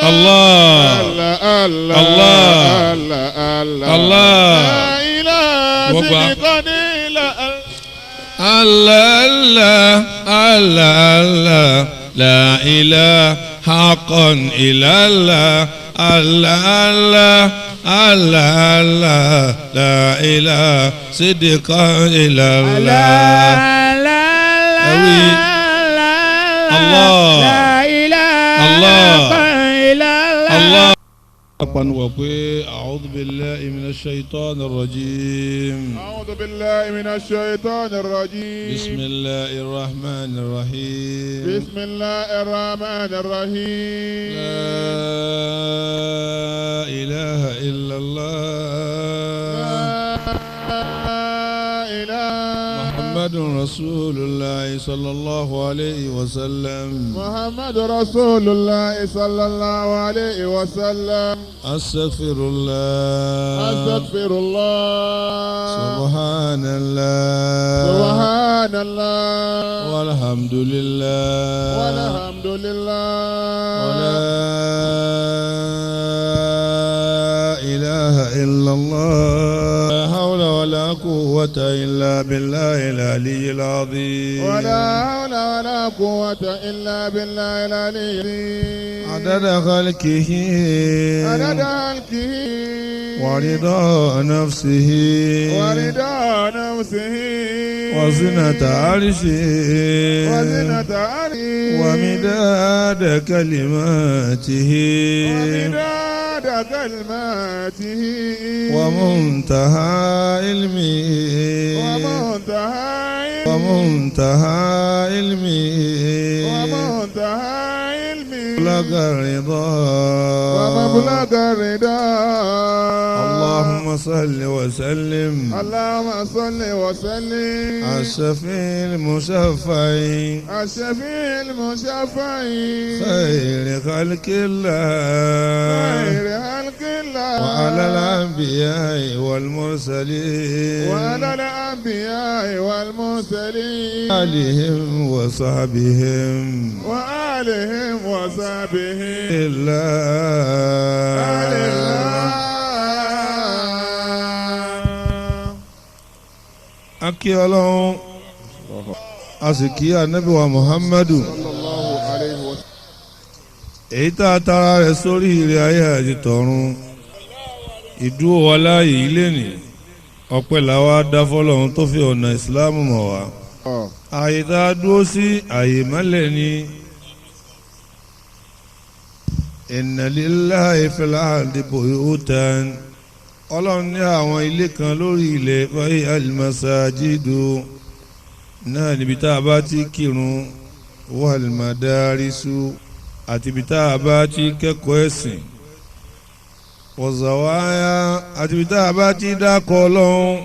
Allah. Allah. Allah. Allah. La ilaha Wọ́n gbà. illa Allah Allah Allah Allah la ilaha haqqan illallah Allah Allah Allah Allah la ilaha sidqan illallah. Ẹ̀wí. Allah. Allah. Allah. Apanuwọ̀ pé a'udhu billahi minash shaitanir rajim. أعوذ بالله من الشيطان الرجيم. Bismillahir rahmanir rahim. بسم الله الرحمن الرحيم. لا إله إلا الله. لا إله. محمد رسول الله صلى الله عليه وسلم. محمد رسول الله صلى الله عليه وسلم. أستغفر الله. أستغفر الله. سبحان الله. سبحان الله. والحمد لله. والحمد لله. ولا إله إلا الله، لا حول ولا قوة إلا بالله العلي العظيم. ولا حول ولا قوة إلا بالله العلي العظيم. عدد خلقه. عدد خلقه. ورضا نفسه. ورضا نفسه. وزنة عرشه. وزنة عرشه. ومداد كلماته. ومداد كلماته. ومنتهى علمه. ومنتهى ومنتهى علمه. ومنتهى علمه. مبلغ الرضا. ومبلغ الرضا. اللهم صل وسلم. اللهم صل وسلم. على الشفيع المشفع. الشفيع المشفع. خير خلق الله. خير خلق الله. وعلى الأنبياء والمرسلين. وعلى الأنبياء والمرسلين. آلهم وصحبهم. وآلهم وصحبهم. إلا الله. A kí Ọlọ́run, a sì kí Ànábì wa Muhammadu, صلى الله عليه وسلم. èyí tá a tara rẹ̀ sórí ilẹ̀ ayé àti tọ̀run. Ìdúró wa láàyè ilé nì, ọpẹ́ làwa dá fọ́lọ́run tó fi ọ̀nà ìsìláàmù mọ̀ wá. Ààyè tá a dúró sí, ààyè mọ́lẹ̀ ni. Inna lillahi fil ardi buyutan, Ọlọ́run ní àwọn ilé kan lórí ilẹ̀, báyìí al-masajidu náà níbi tá a bá ti kírun, wal madarisu, àti ibi tá a bá ti kẹ́kọ̀ọ́ ẹ̀sìn, wazawaya, àti ibi tá a bá ti dákọ̀ Ọlọ́run.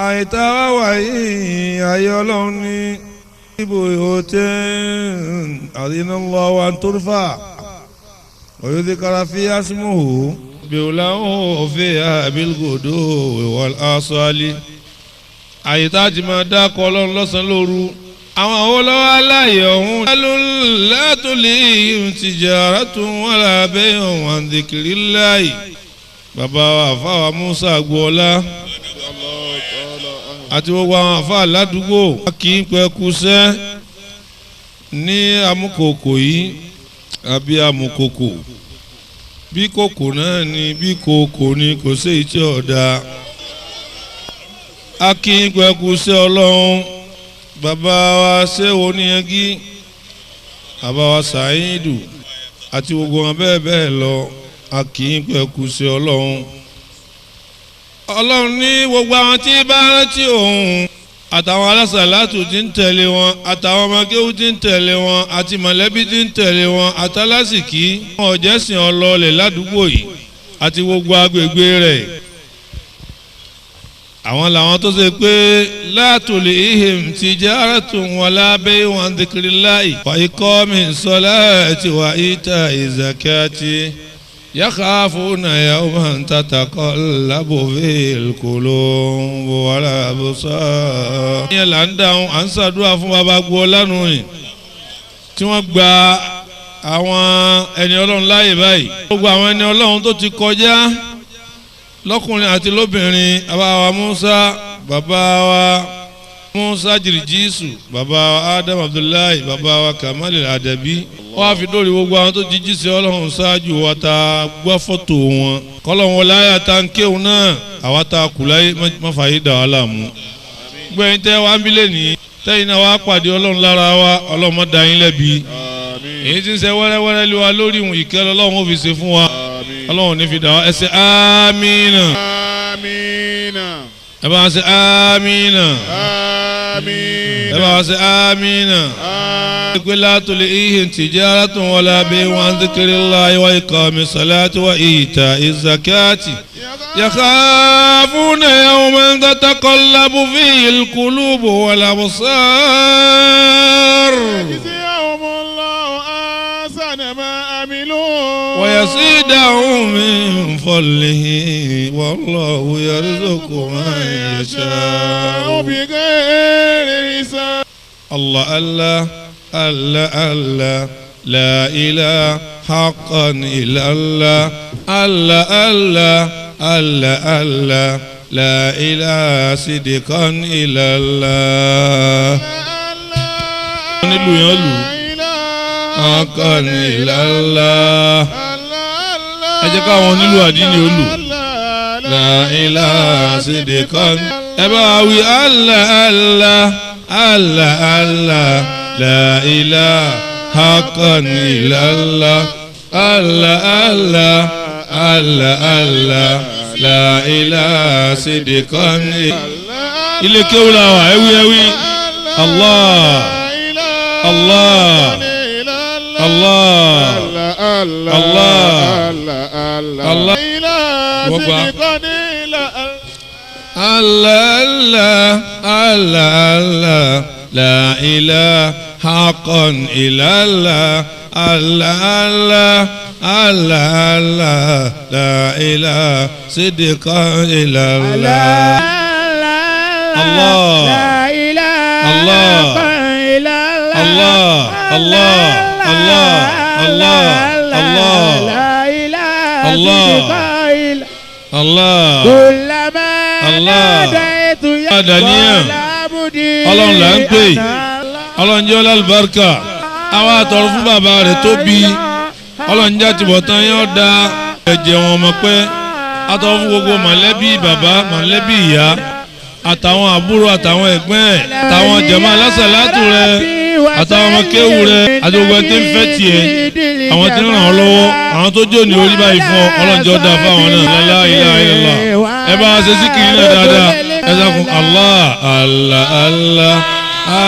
Àyè tá a wá wà yìí, àyè Ọlọ́run ní. Buyutin adhina Allahu an turfa wa yudhkara fiha ismuhu bíwòláhùn fiha bilguduwi wal asali. Àyè tá a ti máa dákọ̀ Ọlọ́run lọ́sàn-án lóru, àwọn olówó aláyè ọ̀hún. La tulihim tijaratun wala bay'un an dhikrillahi. Bàbá wa àfáwà Musa Agboola àti gbogbo àwọn àfáà ládùúgbò kì í pẹ́ kúṣẹ́ ní amúkòkò yìí àbí amúkòkò, bí kòkò náà ni, bí kòkò ni, kò sí èyí tí ò dáa. A kì í pẹ́ kúṣẹ́ Ọlọ́run. Bàbá wa ṣéwò níyangí, bàbá wa Sàáìdù àti gbogbo wọn bẹ́ẹ̀ bẹ́ẹ̀ lọ, a kì í pẹ́ kúṣẹ́ Ọlọ́run. Ọlọ́run ní gbogbo àwọn tí bá rántí òun, àtàwọn alásàlátù tí ń tẹ̀lé wọn, àtàwọn ọmọ kéwú tí ń tẹ̀lé wọn, àti mọ̀lẹ́bí tí ń tẹ̀lé wọn, àtàlásìkí wọn ọ̀jẹ̀sìn ọlọ́ọ̀lẹ̀ ládùúgbò yìí àti gbogbo agbègbè rẹ̀, àwọn làwọn tó ṣe pé látòlè ihim tijaratun wala bay'un an dhikrillahi wa iqami salati wa ita'i zakati yakhafuna yawman tataqallabu fihil qulubu wal absar. Ìyẹn là ń dáhùn, à ń ṣàdúrà fún bàbá gbọ́ lánàá yìí tí wọ́n gba àwọn ẹni Ọlọ́run láàyè báyìí. Gbogbo àwọn ẹni Ọlọ́run tó ti kọjá lọ́kùnrin àti lóbìnrin, bàbá wa Musa, bàbá wa Musa Jìrìjísù, bàbá wa Adam Abdullahi, bàbá wa Kamal Adabi, wọ́n á fi dórí gbogbo àwọn tó jíjí sí Ọlọ́run ṣáájú wa ta gbọ́ fọ́tò wọn. Kọ́lọ́hún wọlé àyà tá ń kéwòn náà, àwa tá a kù láyé má fààyè dà wá láàmú. Gbẹ̀yìn tẹ́ wá ń bílẹ̀ ní tẹ́yìn náà wá pàdé Ọlọ́run lára wa, Ọlọ́run má dá yín lẹ́bi. Èyí tí ń ṣe wẹ́rẹ́wẹ́rẹ́ lé wa lórí ìwọ̀n ìkẹ́ Ọlọ́run ó fi ṣe fún wa. Ọlọ́run ní fi dà wá. Ẹ ṣe àmínà. Àmínà. Ẹ bá wa ṣe àmínà. Àmínà. Ẹ bá wa ṣe àmínà. Pé látòlè ihin tijaratun wala bay'un an dhikrillahi wa iqami salati wa ita'i zakati. Yakhafuna yawman tataqallabu fihi al-qulubu wal absar. يجزيهم الله أحسن ما عملوا ويزيدهم من فضله والله يرزق من يشاء بغير حساب. الله الله الله الله لا إله حقا إلا الله الله الله الله الله لا إله صدقا إلا الله nílùú yẹn lù حقا إلا الله. Ẹ jẹ́ káwọn onílù àdínní ó lù. La ilaha sidqan. Ẹ bá wa wí Allah Allah Allah Allah la ilaha haqqan illallah Allah Allah Allah Allah la ilaha sidqan. Ilé kéwù la wà, ẹwí ẹwí. Allah Allah Allah Allah Allah. Wọ́n gba. Allah Allah Allah Allah la ilaha haqqan illallah Allah Allah Allah Allah la ilaha sidqan illallah. Allah Allah Allah Allah Allah Allah Allah Allah Allah Allah. Daniel, Ọlọ́run là ń pè, Ọlọ́run jẹ́ ọlọ́lùbáríkà. Àwa àtọ̀rọ̀ fún bàbá rẹ̀ tó bí, Ọlọ́run jẹ́ àtìbọ̀tán yóò da ẹ̀jẹ̀ wọn mọ̀ pé àtọ̀rọ̀ fún gbogbo mọ̀lẹ́bí bàbá, mọ̀lẹ́bí ìyá, àtàwọn àbúrò, àtàwọn ẹ̀gbọ́n ẹ̀, àtàwọn jàmá alásàlátù rẹ̀, àtàwọn ọmọ kéwù rẹ̀, àti gbogbo ẹni tí ń fẹ́ tiẹ̀, àwọn tí ń ràn ọ́ lọ́wọ́, àwọn tó jó ní orí báyìí fún ọ, Ọlọ́run jẹ́ ó dáa fáwọn náà. La ilaha illallah. Ẹ bá wa ṣe síkìrì náà dáadáa. Ẹ sàkún Allah Allah Allah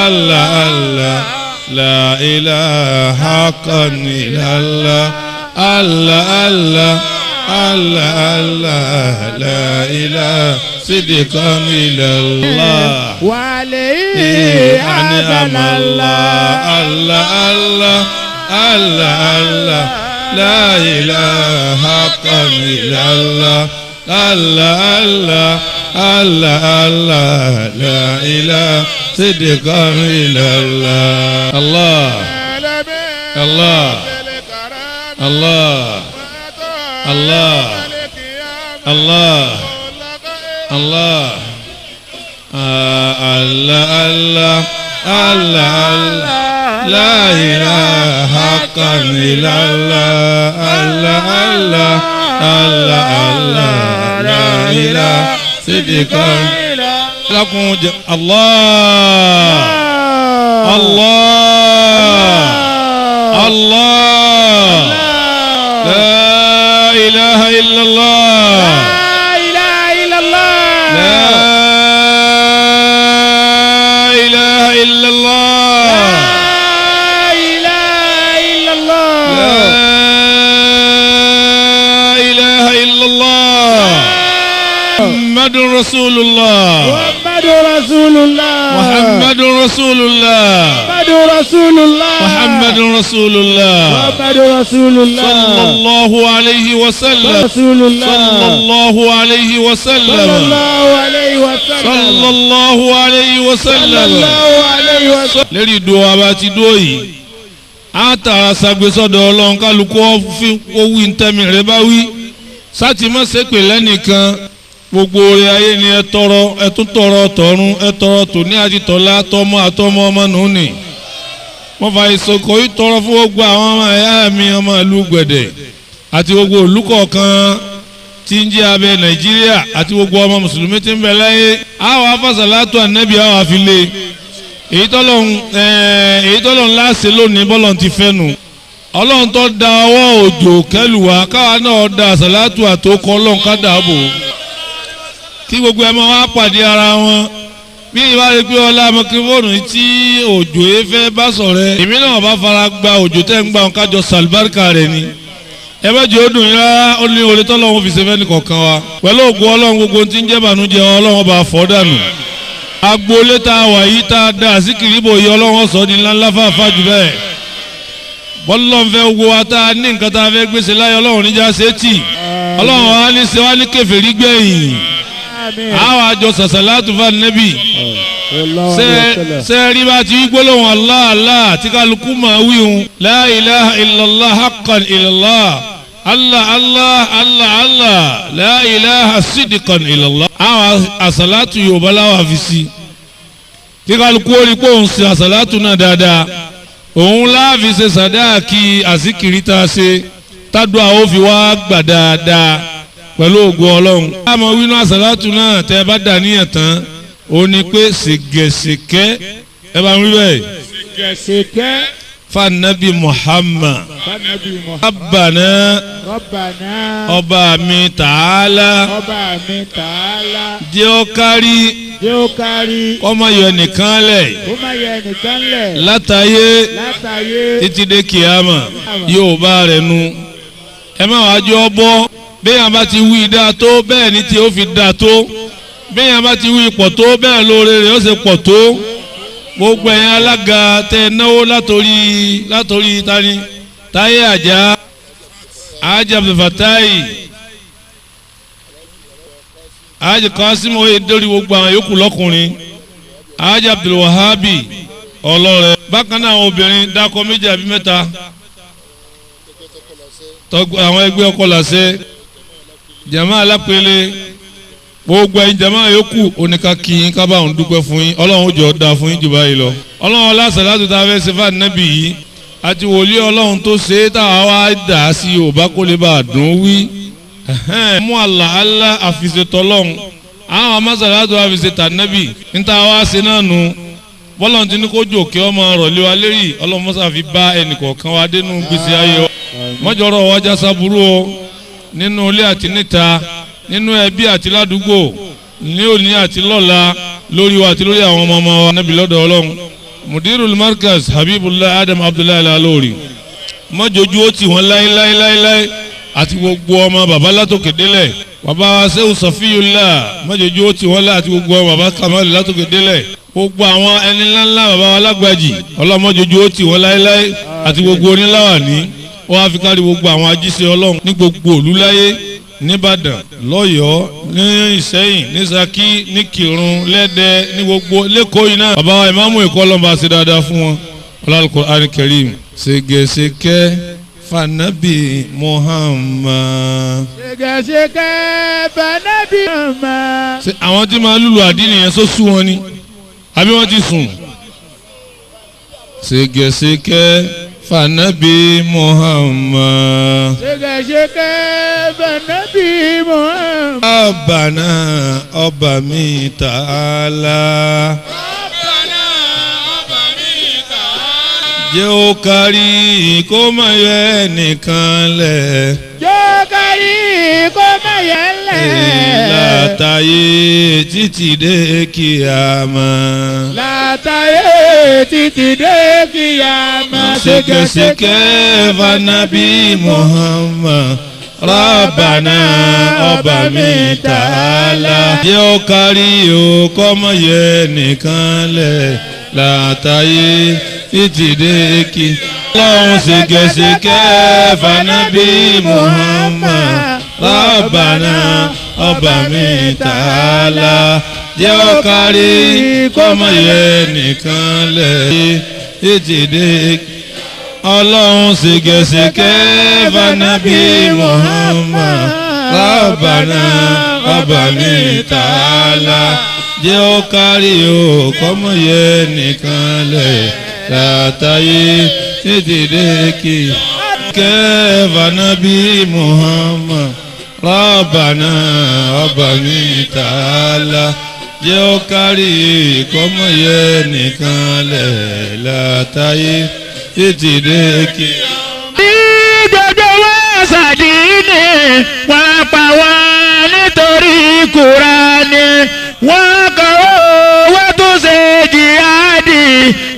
Allah Allah la ilaha haqqan illallah Allah Allah Allah Allah la ilaha sidqan illallah. وعليه أنعم الله الله الله الله الله لا إله حقا إلا الله الله الله الله الله لا إله صدقا إلا الله الله الله الله الله الله الله الله الله الله لا إله حقا إلا الله الله الله الله الله لا إله صدقا لكم الله الله الله لا إله إلا الله لا إله إلا الله لا إله إلا الله لا إله إلا الله لا إله إلا الله محمد رسول الله محمد رسول الله محمد رسول الله محمد رسول الله محمد رسول الله محمد رسول الله صلى الله عليه وسلم رسول الله صلى الله عليه صلى وسلم الله عليه وسلم صلى الله عليه صلى وسلم الله عليه وسلم Lérí ìdúró wa bá ti dúró yìí. Á tààrà ṣàgbésọ́dọ̀ Ọlọ́run kálukú owó ntẹ́mi rẹ bá wí. Sátì má ṣépè lẹ́nìkan. Gbogbo oore ayé ni ẹ tọrọ, ẹ tún tọrọ tọ̀run, ẹ tọrọ tòní àti tọ̀la tọmọ àtọmọ ọmọ nù ní. Wọ́n fa ìsokò yìí tọrọ fún gbogbo àwọn ọmọ ẹ̀yà mi ọmọ ìlú Gbẹ̀dẹ̀ àti gbogbo ìlú kọ̀ọ̀kan tí ń jẹ́ abẹ́ Nàìjíríà àti gbogbo ọmọ mùsùlùmí tí ń bẹ láyé. Àwọn afásàlátù ànẹ́bí àwọn àfilé èyí tọ́lọ́hun láṣẹ lónìí bọ́lọ́hun ti fẹ́ nu. Ọlọ́run tó da ọwọ́ òjò kẹlùwà káwa náà da àsàlátù àtòkọ Ọlọ́run ká dàbò kí gbogbo ẹ̀ máa wá pàdé ara wọn. Bí ìbá rí pé ọlá microphone tí òjò yìí fẹ́ bá sọ̀rẹ́ èmi náà bá fara gba òjò tẹ́ ń gbà wọn kájọ sàlùbáríkà rẹ̀ ni. Ẹ bá jẹ́ ó dùn yín rárá, ó ní oore tọ́lọ́run fi ṣe fẹ́ nìkọ̀ọ̀kan wa. Pẹ̀lú ògo Ọlọ́run gbogbo tí ń jẹ́ bànújẹ́ Ọlọ́run bá fọ́ dànù. Agboolé tá a wà yìí tá a dá àsìkiri bò yí Ọlọ́run sọ ní ńláńlá fàáfàá jù bẹ́ẹ̀. Bọ́lọ́n fẹ́ wo wa tá a ní nǹkan tá a fẹ́ gbèsè láyé Ọlọ́run níjà ṣe tì. Ọlọ́run wa ní ṣe wá ní kèfèrí gbẹ̀yìn. Àwọn àjọ sàṣàlátù fún Ànábì. Sẹ́ẹ̀rí bá ti gbólóhùn Allah Allah tí kálukú máa wí hun. La ilaha illallah haqqan illallah. Allah Allah Allah Allah la ilaha sidikan illallah. Àwọn àṣàlátù Yorùbá láwà fi sí. Tí kálukú ó rí pé òun ṣe àṣàlátù náà dáadáa. Òun láàfi ṣe sàdáàkì àsìkiri tá a ṣe. Tádùá ó fi wá gbà dáadáa pẹ̀lú ògo Ọlọ́run. Àmọ́ wínú àṣàlátù náà tẹ́ ẹ bá dà níyàn tán. Ó ní pé ṣègẹ̀ṣèkẹ́ ẹ bá ń rí bẹ́ẹ̀. Ṣègẹ̀ṣèkẹ́. Fanabi Muhammad. Rabbana. Rabbana. Ọba mi tààlà. Ọba mi tààlà. Jẹ́ ó kárí. Jẹ́ ó kárí. Kó má yọ ẹnìkan lẹ̀. Kó má yọ ẹnìkan lẹ̀. Látayé. Látayé. Títí dé kìámà. Yóò bá rẹ̀ nu. Ẹ má wàá jọ bọ́. Bẹ́ẹ̀ bá ti wí dáa tó bẹ́ẹ̀ ni tí ó fi dáa tó. Bẹ́ẹ̀ bá ti wí pọ̀ tó bẹ́ẹ̀ lóore rẹ̀ ó ṣe pọ̀ tó. Gbogbo ẹ̀yin alága tẹ náwó látòrí tani Táyé Àjà Ájì Abdulfatai Ájì Kasim oyè dórí gbogbo àwọn yòókù lọ́kùnrin Ájì Abdulwahabi ọlọ́rẹ̀. Bákan náà àwọn obìnrin dákọ méjì àbí mẹ́ta àwọn ẹgbẹ́ ọkọ làṣẹ jama alápẹ̀lẹ̀ gbogbo ẹ̀yin jama yòókù oníka kí yín ká bá òun dúpẹ́ fún yín. Ọlọ́run ó jọ da fún yín jù báyìí lọ. Ọlọ́run ọlásà láti ta fẹ́ ṣe fún Ànábì yìí àti wòlíì Ọlọ́run tó ṣe é táwa wá dà á sí Yorùbá kó lè bá a dùn wí. Mú àlà àlà àfìṣetọ́lọ́run àwọn amásàlátù àfìṣetànábì níta wá ṣe náà nu bọ́lọ́run ti ní kó jòkè ọmọ ọ̀rọ̀ lé wa lérí. Ọlọ́run mọ́sá fi bá ẹnìkọ̀ọ̀kan wa dénú gbèsè ayé wa. Mọ́jọ́rọ̀ wájà sábúrú o nínú ilé àti níta, nínú ẹbí àti ládùúgbò, ní òní àti lọ́la, lórí wa àti lórí àwọn ọmọ ọmọ wa níbi lọ́dọ̀ Ọlọ́run. Mudirul Markaz Habibullah Adam Abdullahi Lalori mọ́jọ́jú ó tì wọ́n láéláéláé àti gbogbo ọmọ bàbá látòkè délẹ̀. Bàbá wa Sehu Safiyullah mọ́jọ́jú ó tì wọ́n lá àti gbogbo ọmọ bàbá Kamal látòkè délẹ̀. Gbogbo àwọn ẹni ńláńlá bàbá wa lágbàjì ọlọ́mọjọ́jú ó tì wọ́n láéláé àti gbogbo oníláwàní. Wọ́n á fi kárí gbogbo àwọn ajíṣẹ́ Ọlọ́run ní gbogbo òlú láyé, nìbàdàn, lọ́yọ̀ọ́, ní Ìṣẹ́yìn, ní Ṣakí, ní Kìrun, lẹ́dẹ, ní gbogbo lẹ́kọ̀ọ́ yìí náà. Bàbá wa ìmáàmù Èkó Ọlọ́run bá ṣe dáadáa fún wọn. Al-Qur'an Karim. Ṣègẹ̀ṣẹ̀kẹ́ Fanabi Muhammad. Ṣègẹ̀ṣẹ̀kẹ́ Fanabi Muhammad. Ṣé àwọn tí máa lùlù àdínì yẹn sọ sú wọn ni? Àbí wọ́n ti sùn? Ṣègẹ̀ṣẹ̀kẹ́ Fanabi Muhammad. Ṣègẹ̀ṣẹ̀kẹ́ Fanabi Muhammad. Rabbana ọba mi tààlà. Rabbana ọba mi tààlà. Jẹ́ ó kárí kó má yọ ẹnìkan lẹ̀. Jẹ́ ó kárí kó má yẹ lẹ̀. Látàyè títí dé kíyámà. Látàyè títí dé kíyámà. Ṣègẹ̀ṣẹ̀kẹ́ Fanabi Muhammad. Rabbana ọba mi tààlà. Jẹ́ ó kárí o kó má yọ ẹnìkan lẹ̀. Látàyè títí dé kí. Ọlọ́run ṣègẹ̀ṣẹ̀kẹ́ Fanabi Muhammad. Rabbana ọba mi tààlà. Jẹ́ ó kárí kó má yọ ẹnìkan lẹ̀. Títí dé kí. Ọlọ́run ṣìkẹ̀ṣìkẹ̀ fanabi Muhammad Rabbana ọba mi tààlà jẹ́ ó kárí o kọ́mọye nìkan lẹ̀ látàyè títí dé kí kẹ́ fanabi Muhammad Rabbana ọba mi tààlà jẹ́ ó kárí kọ́mọye nìkan lẹ̀ látàyè títí dé kí. Bí gbogbo wa ṣàdínì, wọ́n pa wá nítorí Kùránì. Wọ́n kọ́ owó tó ṣe jihadi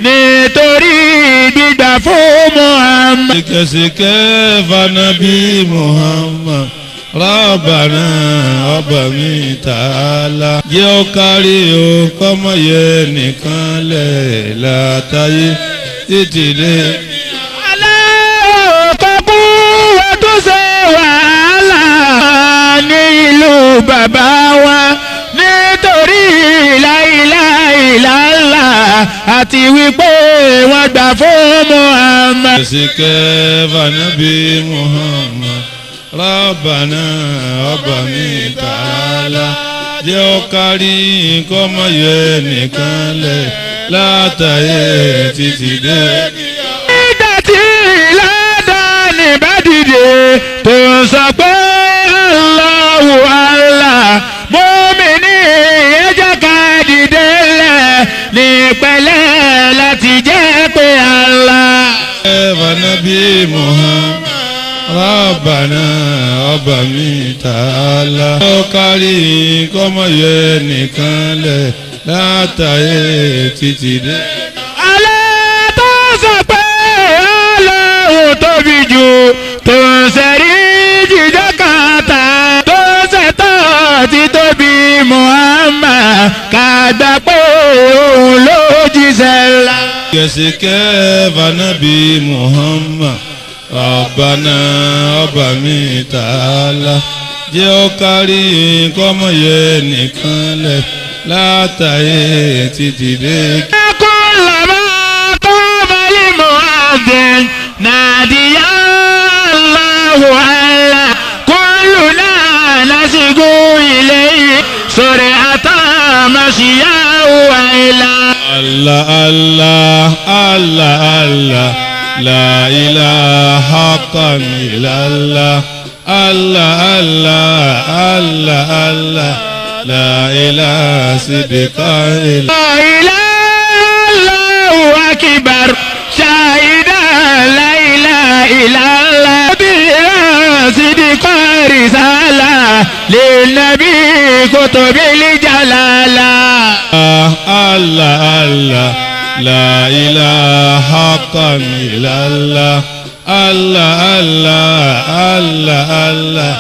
nítorí gbígbà fún Muhammad. Ṣìkẹ̀ṣìkẹ̀ fanabi Muhammad Rabbana ọba mi tààlà jẹ́ ó kárí o kọ́mọye nìkan lẹ̀ látàyè títí dé. Aláwọ̀ wọ́n tún ṣe wàhálà ní ìlú bàbá wa nítorí láìláìláìlá àti wípé wọ́n gbà fún Muhammad. Ṣìkẹ̀ṣìkẹ̀ fanabi Muhammad Rabbana ọba mi tààlà jẹ́ ó kárí kọ́mọye nìkan lẹ̀ látàyè títí dé. Nígbà tí ládàáni bá dìde tó ń sọ pé Allahu Allah mùmínì ẹ jẹ́ ká dìde lẹ̀ ní pẹ̀lẹ́ láti jẹ́ pé Allah. Fanabi Muhammad Rabbana ọba mi tààlà ó kárí kọ́mọye nìkan lẹ̀ látàyè títí dé. Alẹ́ tó sọ pé Ọlọ́run tóbi jù tó ń sẹ́rí jíjọ́ kàtà tó ṣẹ̀tọ́ ti tóbi Muhammad ká gbà pé òun ló jíṣẹ́ ńlá. Ṣìkẹ̀ṣìkẹ̀ fanabi Muhammad Rabbana ọba mi tààlà jẹ́ ó kárí kọ́mọye nìkan lẹ̀ látàyè títí dé. كلما قام المؤذن نادي الله الله كلنا نسق إليه سرعة مشيا وإلى Allah Allah Allah Allah la ilaha haqqan illallah Allah Allah Allah Allah la ilaha sidqan illallah. إله الله أكبر شاهدا لا إله إلا الله صدق رسالة للنبي كتب الجلالة. Allah Allah la ilaha haqqan illallah Allah Allah Allah Allah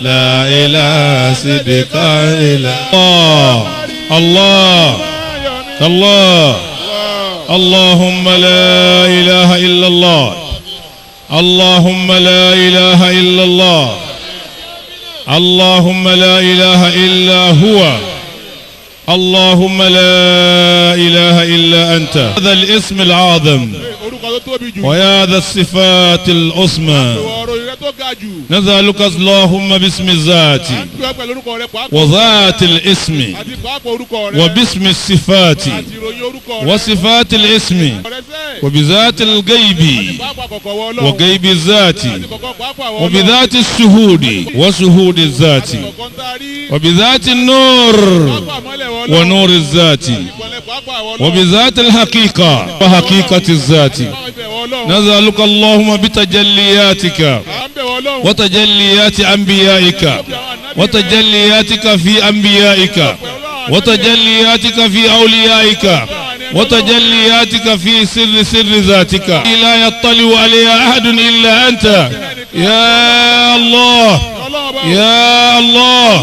la ilaha sidqan illallah. Allah Allah اللهم لا إله إلا الله اللهم لا إله إلا الله اللهم لا إله إلا هو اللهم لا إله إلا أنت هذا الاسم العظيم Orúkọ tó tóbi jù. ويا ذا الصفات العظمى. Ọ̀rọ̀ ìrẹ́ tó ga jù. نسألك اللهم باسم الذات À ń pè ọ́ pẹ̀lú orúkọ rẹ pàápàá. وذات الاسم Àti pàápàá orúkọ rẹ. وباسم الصفات Àti ìròyìn orúkọ rẹ. وصفات الاسم Rẹ sẹ́. وبذات الغيب Pàápàá kọ̀kọ̀ wọ Ọlọ́run. وغيب الذات Àti kọ̀kọ̀ pàápàá wọ Ọlọ́run. وبذات الشهود وشهود الذات Àti kọ̀kọ̀ ń tarí. وبذات النور Pàápàá mọ́lẹ̀ wọ Ọlọ́run. ونور الذات Àti ìmọ́lẹ̀ pàápàá wọ Ọlọ́run. وبذات الحقيقة وحقيقة الذات. Pàápàá ibẹ̀ wọ Ọlọ́run. نسألك اللهم بتجلياتك À ń bẹ̀ wọ Ọlọ́run. وتجليات أنبيائك وتجلياتك في أنبيائك وتجلياتك في أوليائك وتجلياتك في سر سر ذاتك لا يطلع عليها أحد إلا أنت يا الله Ọlọ́run bá يا الله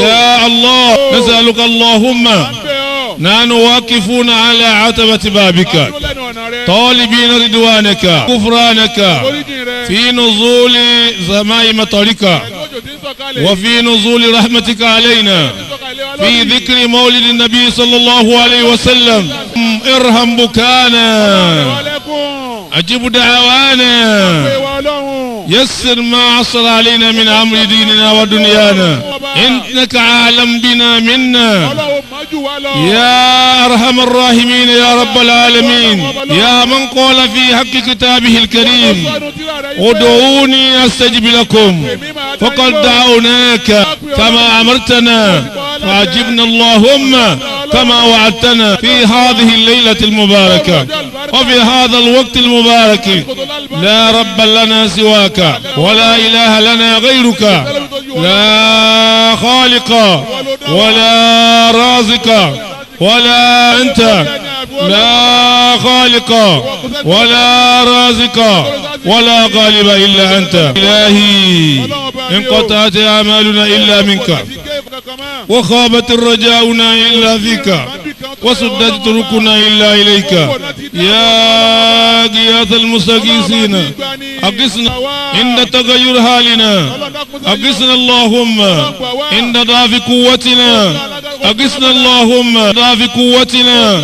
يا الله نسألك اللهم ń bẹ̀ ọ́. نحن واقفون على عتبة بابك Dúró lẹ́nu ọ̀nà rẹ. طالبين رضوانك غفرانك Oríjìn rẹ. في نزول سماء مطرك Pẹ̀lú òjò tí ń sọ̀kalẹ̀. وفي نزول رحمتك علينا Tí ń sọ̀kalẹ̀ wá في lórí. ذكر مولد النبي صلى الله عليه وسلم ارحم بكانا Wálẹ́kùn. أجب دعوانا. Pé wa Ọlọ́run. يسر ما عصر علينا من أمر ديننا ودنيانا، إنك أعلم بنا منا. Ọlọ́run mọ̀ jù wá lọ. يا أرحم الراحمين، يا رب العالمين، يا من قال في حق كتابه الكريم: Sọ́nù tírà rẹ̀ yìí pé ادعوني أستجب لكم، فقد دعوناك كما أمرتنا، فأجبنا اللهم كما وعدتنا في هذه الليلة المباركة وفي هذا الوقت المبارك. لا رب لنا سواك ولا إله لنا غيرك، لا خالق ولا رازق ولا أنت، لا خالق ولا رازق ولا غالب إلا أنت. إلهي، انقطعت أعمالنا إلا منك، وخابت رجاؤنا إلا فيك، وسدت طرقنا إلا إليك. يا غياث المستغيثين، أغثنا عند تغير حالنا، أغثنا اللهم عند ضعف قوتنا، أغثنا اللهم ضعف قوتنا،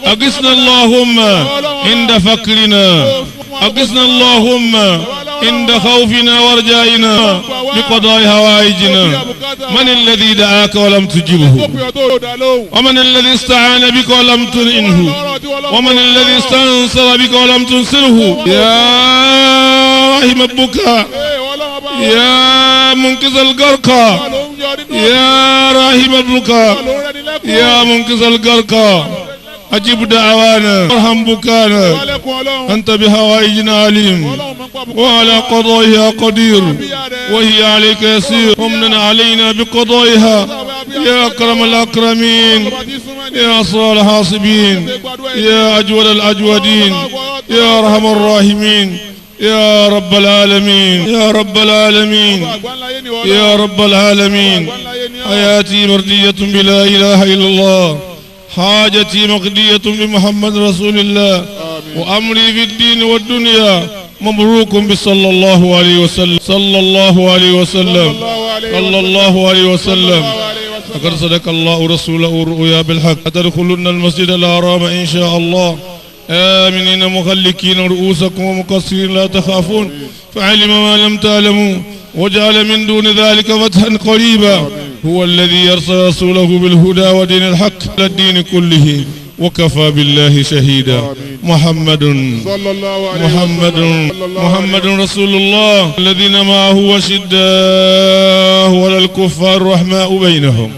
أغثنا اللهم عند فقرنا، أغثنا اللهم عند خوفنا ورجائنا بقضاء حوائجنا. من الذي دعاك ولم تجبه؟ Ó pè ọ́ tó dá lóhùn. ومن الذي استعان بك ولم تعنه؟ ومن الذي استنصر بك ولم تنصره؟ يا راحم البكاء، Ee, Ọlọ́run ọba wa. يا منقذ الغرقى، Ló ń yọ nínú يا راحم البكاء، ló ń rẹ́ni lẹ́kùn. يا منقذ الغرقى، أجب دعوانا، ارحم بكانا. Wálẹ̀kùn Ọlọ́run. أنت بحوائجنا عليم Ọlọ́run máa ń pa bùkún. وعلى قضائها قدير، وهي عليك يسير، ومن علينا بقضائها يا أكرم الأكرمين، Ọba tí súnmọ́ ní. يا أسرى الحاسبين، يا أجود الأجودين، يا أرحم الراحمين، يا رب العالمين، يا رب العالمين، Àgbà ńlá yé ni wọ́n. يا رب العالمين. حياتي مرضية بلا إله إلا الله، حاجتي مقضية بمحمد رسول الله، وأمري في الدين والدنيا مبروك بصلى الله عليه وسلم، صلى الله عليه وسلم، صلى الله عليه وسلم. لقد صدق الله رسوله الرؤيا بالحق، تدخلن المسجد الحرام إن شاء الله آمنين مخلكين رؤوسكم ومقصرين لا تخافون، فعلم ما لم تعلموا وجعل من دون ذلك فتحا قريبا. هو الذي يرسل رسوله بالهدى ودين الحق على الدين كله وكفى بالله شهيدا. محمد صلى الله عليه محمد وسلم. صلى الله محمد رسول الله، الذين معه أشداء على الكفار رحماء بينهم،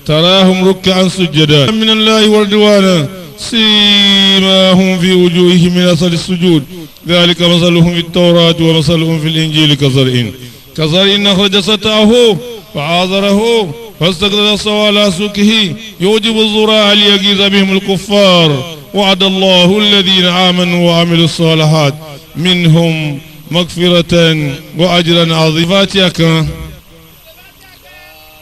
تراهم ركعا سجدا من الله ورضوانا، سيماهم في وجوههم من أثر السجود، ذلك مثلهم في التوراة ومثلهم في الإنجيل كزرع أخرج شطأه فآزره فاستغلظ فاستوى على سوقه يعجب الزراع ليغيظ بهم الكفار، وعد الله الذين آمنوا وعملوا الصالحات منهم مغفرة وأجرا عظيما. فاتحة kan,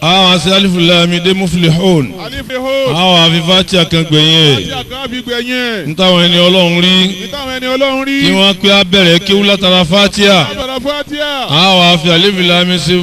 àwọn àti ألف لام ميم dé مفلحون. Alifihó. Àwọn àfi Fatiha kan gbẹ̀yìn ẹ̀. Àti àkàn fi gbẹ̀yìn ẹ̀. Ń táwọn ẹni Ọlọ́run rí Nítawọn ẹni Ọlọ́run rí. tí wọ́n pé abẹ́rẹ́ kéwú látara Fatiha. Látara Fatiha. Àwọn àfi ألف لام ميم ṣe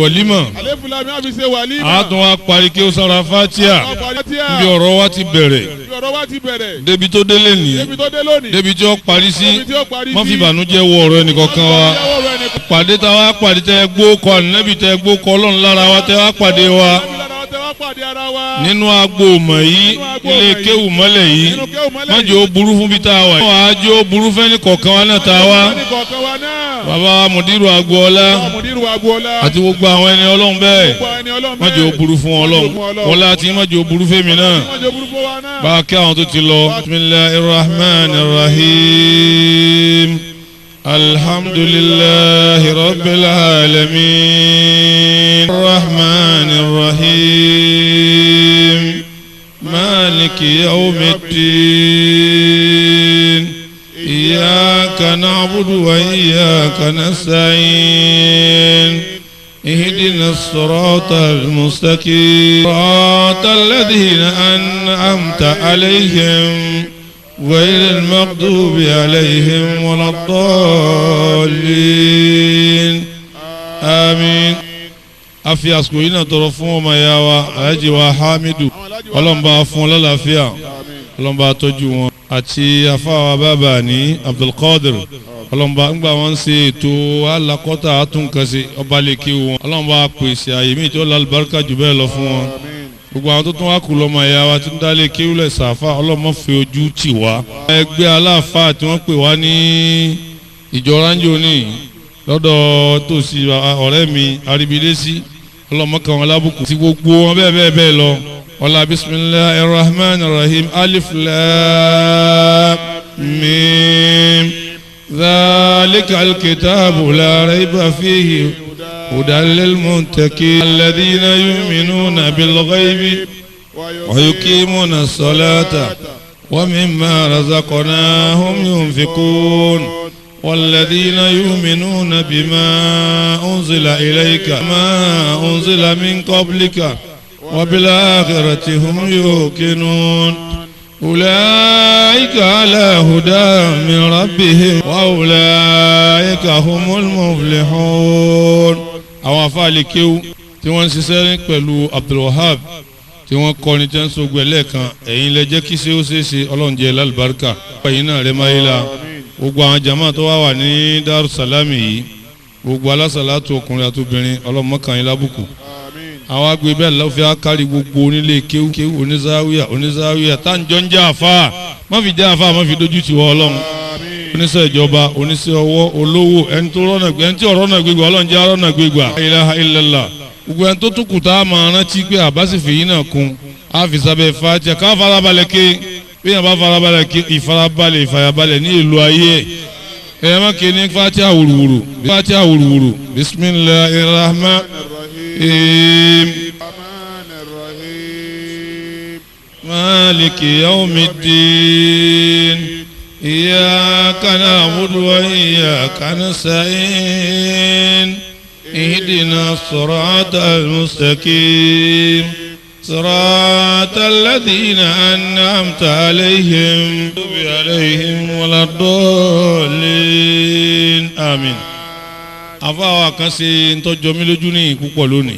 wọ̀límọ̀. ألف لام ميم àfi ṣe wàlímà. Àtún wa parí kéwú sára Fatiha. Fatiha. Níbi ọ̀rọ̀ wa ti bẹ̀rẹ̀ Ibi ọ̀rọ̀ wa ti bẹ̀rẹ̀. débi tó délé ní, Débi tó dé lónìí. débi tí ó parí sí. Débi tí ó parí sí. Má fi ìbànújẹ́ wọ ọ̀rọ̀ ẹnìkankan wa. Ọ̀rọ̀ ẹnìkan. Pàdé tá wa pàdé, tẹ gbó kọ ànábì, tẹ gbó kọ Ọlọ́run lára wa, tẹ wá pàdé wa Lára wa tẹ wá pàdé ara wa. Nínú agbo mọ̀ yìí, ilé kéwù mọ́lẹ̀ yìí, Nínú kéwù mọ́lẹ̀ má jẹ́ ó burú fún bí tá a wà yìí. Wàá jẹ́ ó burú fẹ́ni kọ̀ọ̀kan wa náà tá a wá. Ẹnì kọ̀ọ̀kan wa náà. Bàbá mùdírù agboola Mùdírù agboola. Àti gbogbo àwọn ẹni Ọlọ́run bẹ́ẹ̀, Gbogbo ẹni Ọlọ́run má jẹ́ ó bẹ́ẹ̀. burú fún Ọlọ́run wọlé àti má jẹ́ ó burú fẹ́mi náà. Má jẹ́ ó burú fún wa náà. Bá a kí àwọn tó ti lọ. بسم الله الرحمن الرحيم، الحمد لله رب العالمين، الرحمن الرحيم، مالك يوم الدين، إياك نعبد وإياك نستعين، اهدنا الصراط المستقيم، صراط الذين أنعمت عليهم غير المغضوب عليهم ولا الضالين، آمين. A fi àsìkò yìí náà tọrọ fún ọmọ ìyá wa, Alhaji wa Hamidu. Ọlọ́run bá fún ọ lálàáfíà. Ọlọ́run bá tọ́jú wọn àti afáwa bàbá ní Abdulkadir Ọlọ́run bá ńgbà wọn ṣe ètò alákọ́tà àtúnkànṣe ọba lè kí wọn Ọlọ́run bá pèsè àyè míì tó lálùbáríkà jù bẹ́ẹ̀ lọ fún wọn gbogbo àwọn tó tún wá kú lọ́mọ ẹ̀yà wa tí ń dálé kéwúlẹ̀ sàáfà Ọlọ́run fi ojú tì wá. Ẹgbẹ́ aláàfáà tí wọ́n pè wá ní ìjọ ránjò ní lọ́dọ̀ tòsí ọ̀rẹ́ mi Arìbídésí Ọlọ́run kan wọn lábùkù tí gbogbo wọn bẹ́ẹ̀ bẹ́ẹ̀ bẹ́ẹ̀ lọ. Ọlá bisimilahi rahman rahim alif lam mim dhalika alkitabu la rayba fihi hudan lil muttaqin alladhina yu'minuna bil ghaybi wa yuqimuna as-salata wa mimma razaqnahum yunfiqun والذين يؤمنون بما أنزل إليك ما أنزل من قبلك وبالآخرة هم يوقنون أولئك على هدى من ربهم وأولئك هم المفلحون. Àwọn afáàlì kéwú tí wọ́n ń ṣiṣẹ́ pẹ̀lú Abdulwahab tí wọ́n kọ́ni tí wọ́n ń sọgbẹ́ lẹ́ẹ̀kan ẹ̀yin lẹ jẹ́ kí ṣe ó ṣeé ṣe Ọlọ́run jẹ́ lálùbáríkà ẹ̀yin náà rẹ̀ máa yé la gbogbo àwọn jama tó wá wà ní Darussalami yìí gbogbo alásàlátù ọkùnrin àtobìnrin Ọlọ́run mọ́kàn yín lábùkù àwọn agbe bẹ́ẹ̀ lọ́ọ́ fi kárí gbogbo onílé kéwú kéwú onízáwíà onízáwíà táǹjọ́ ń jẹ́ àfa má fi jẹ́ àfa má fi dójú tì wọ́ Ọlọ́run oníṣẹ́ ìjọba oníṣẹ́ ọwọ́ olówó ẹni tó rọ́nà ẹni tí ọ̀rọ̀ náà gbégbá Ọlọ́run jẹ́ ọ̀rọ̀ náà gbégbá ilaha illallah gbogbo ẹni tó tún kù tá a máa rántí pé àbáṣe yìí náà kún á fi sábẹ́ Fatiha ká farabalẹ̀ ké bí yàn bá farabalẹ̀ ké ìfarabalẹ̀ ìfàyàbalẹ̀ ní ìlú ayé ẹ̀ má ké ní Fatiha wùrùwùrù Fatiha wùrùwùrù bismillahir rahman maliki yawmiddin iyyaka na'budu wa iyyaka nasta'in ihdina siratal mustaqim siratal ladhina an'amta alayhim waladdallin àmín. Àfáà kan ṣe ń tọ́jọ́ mi lójú ní púpọ̀ lónìí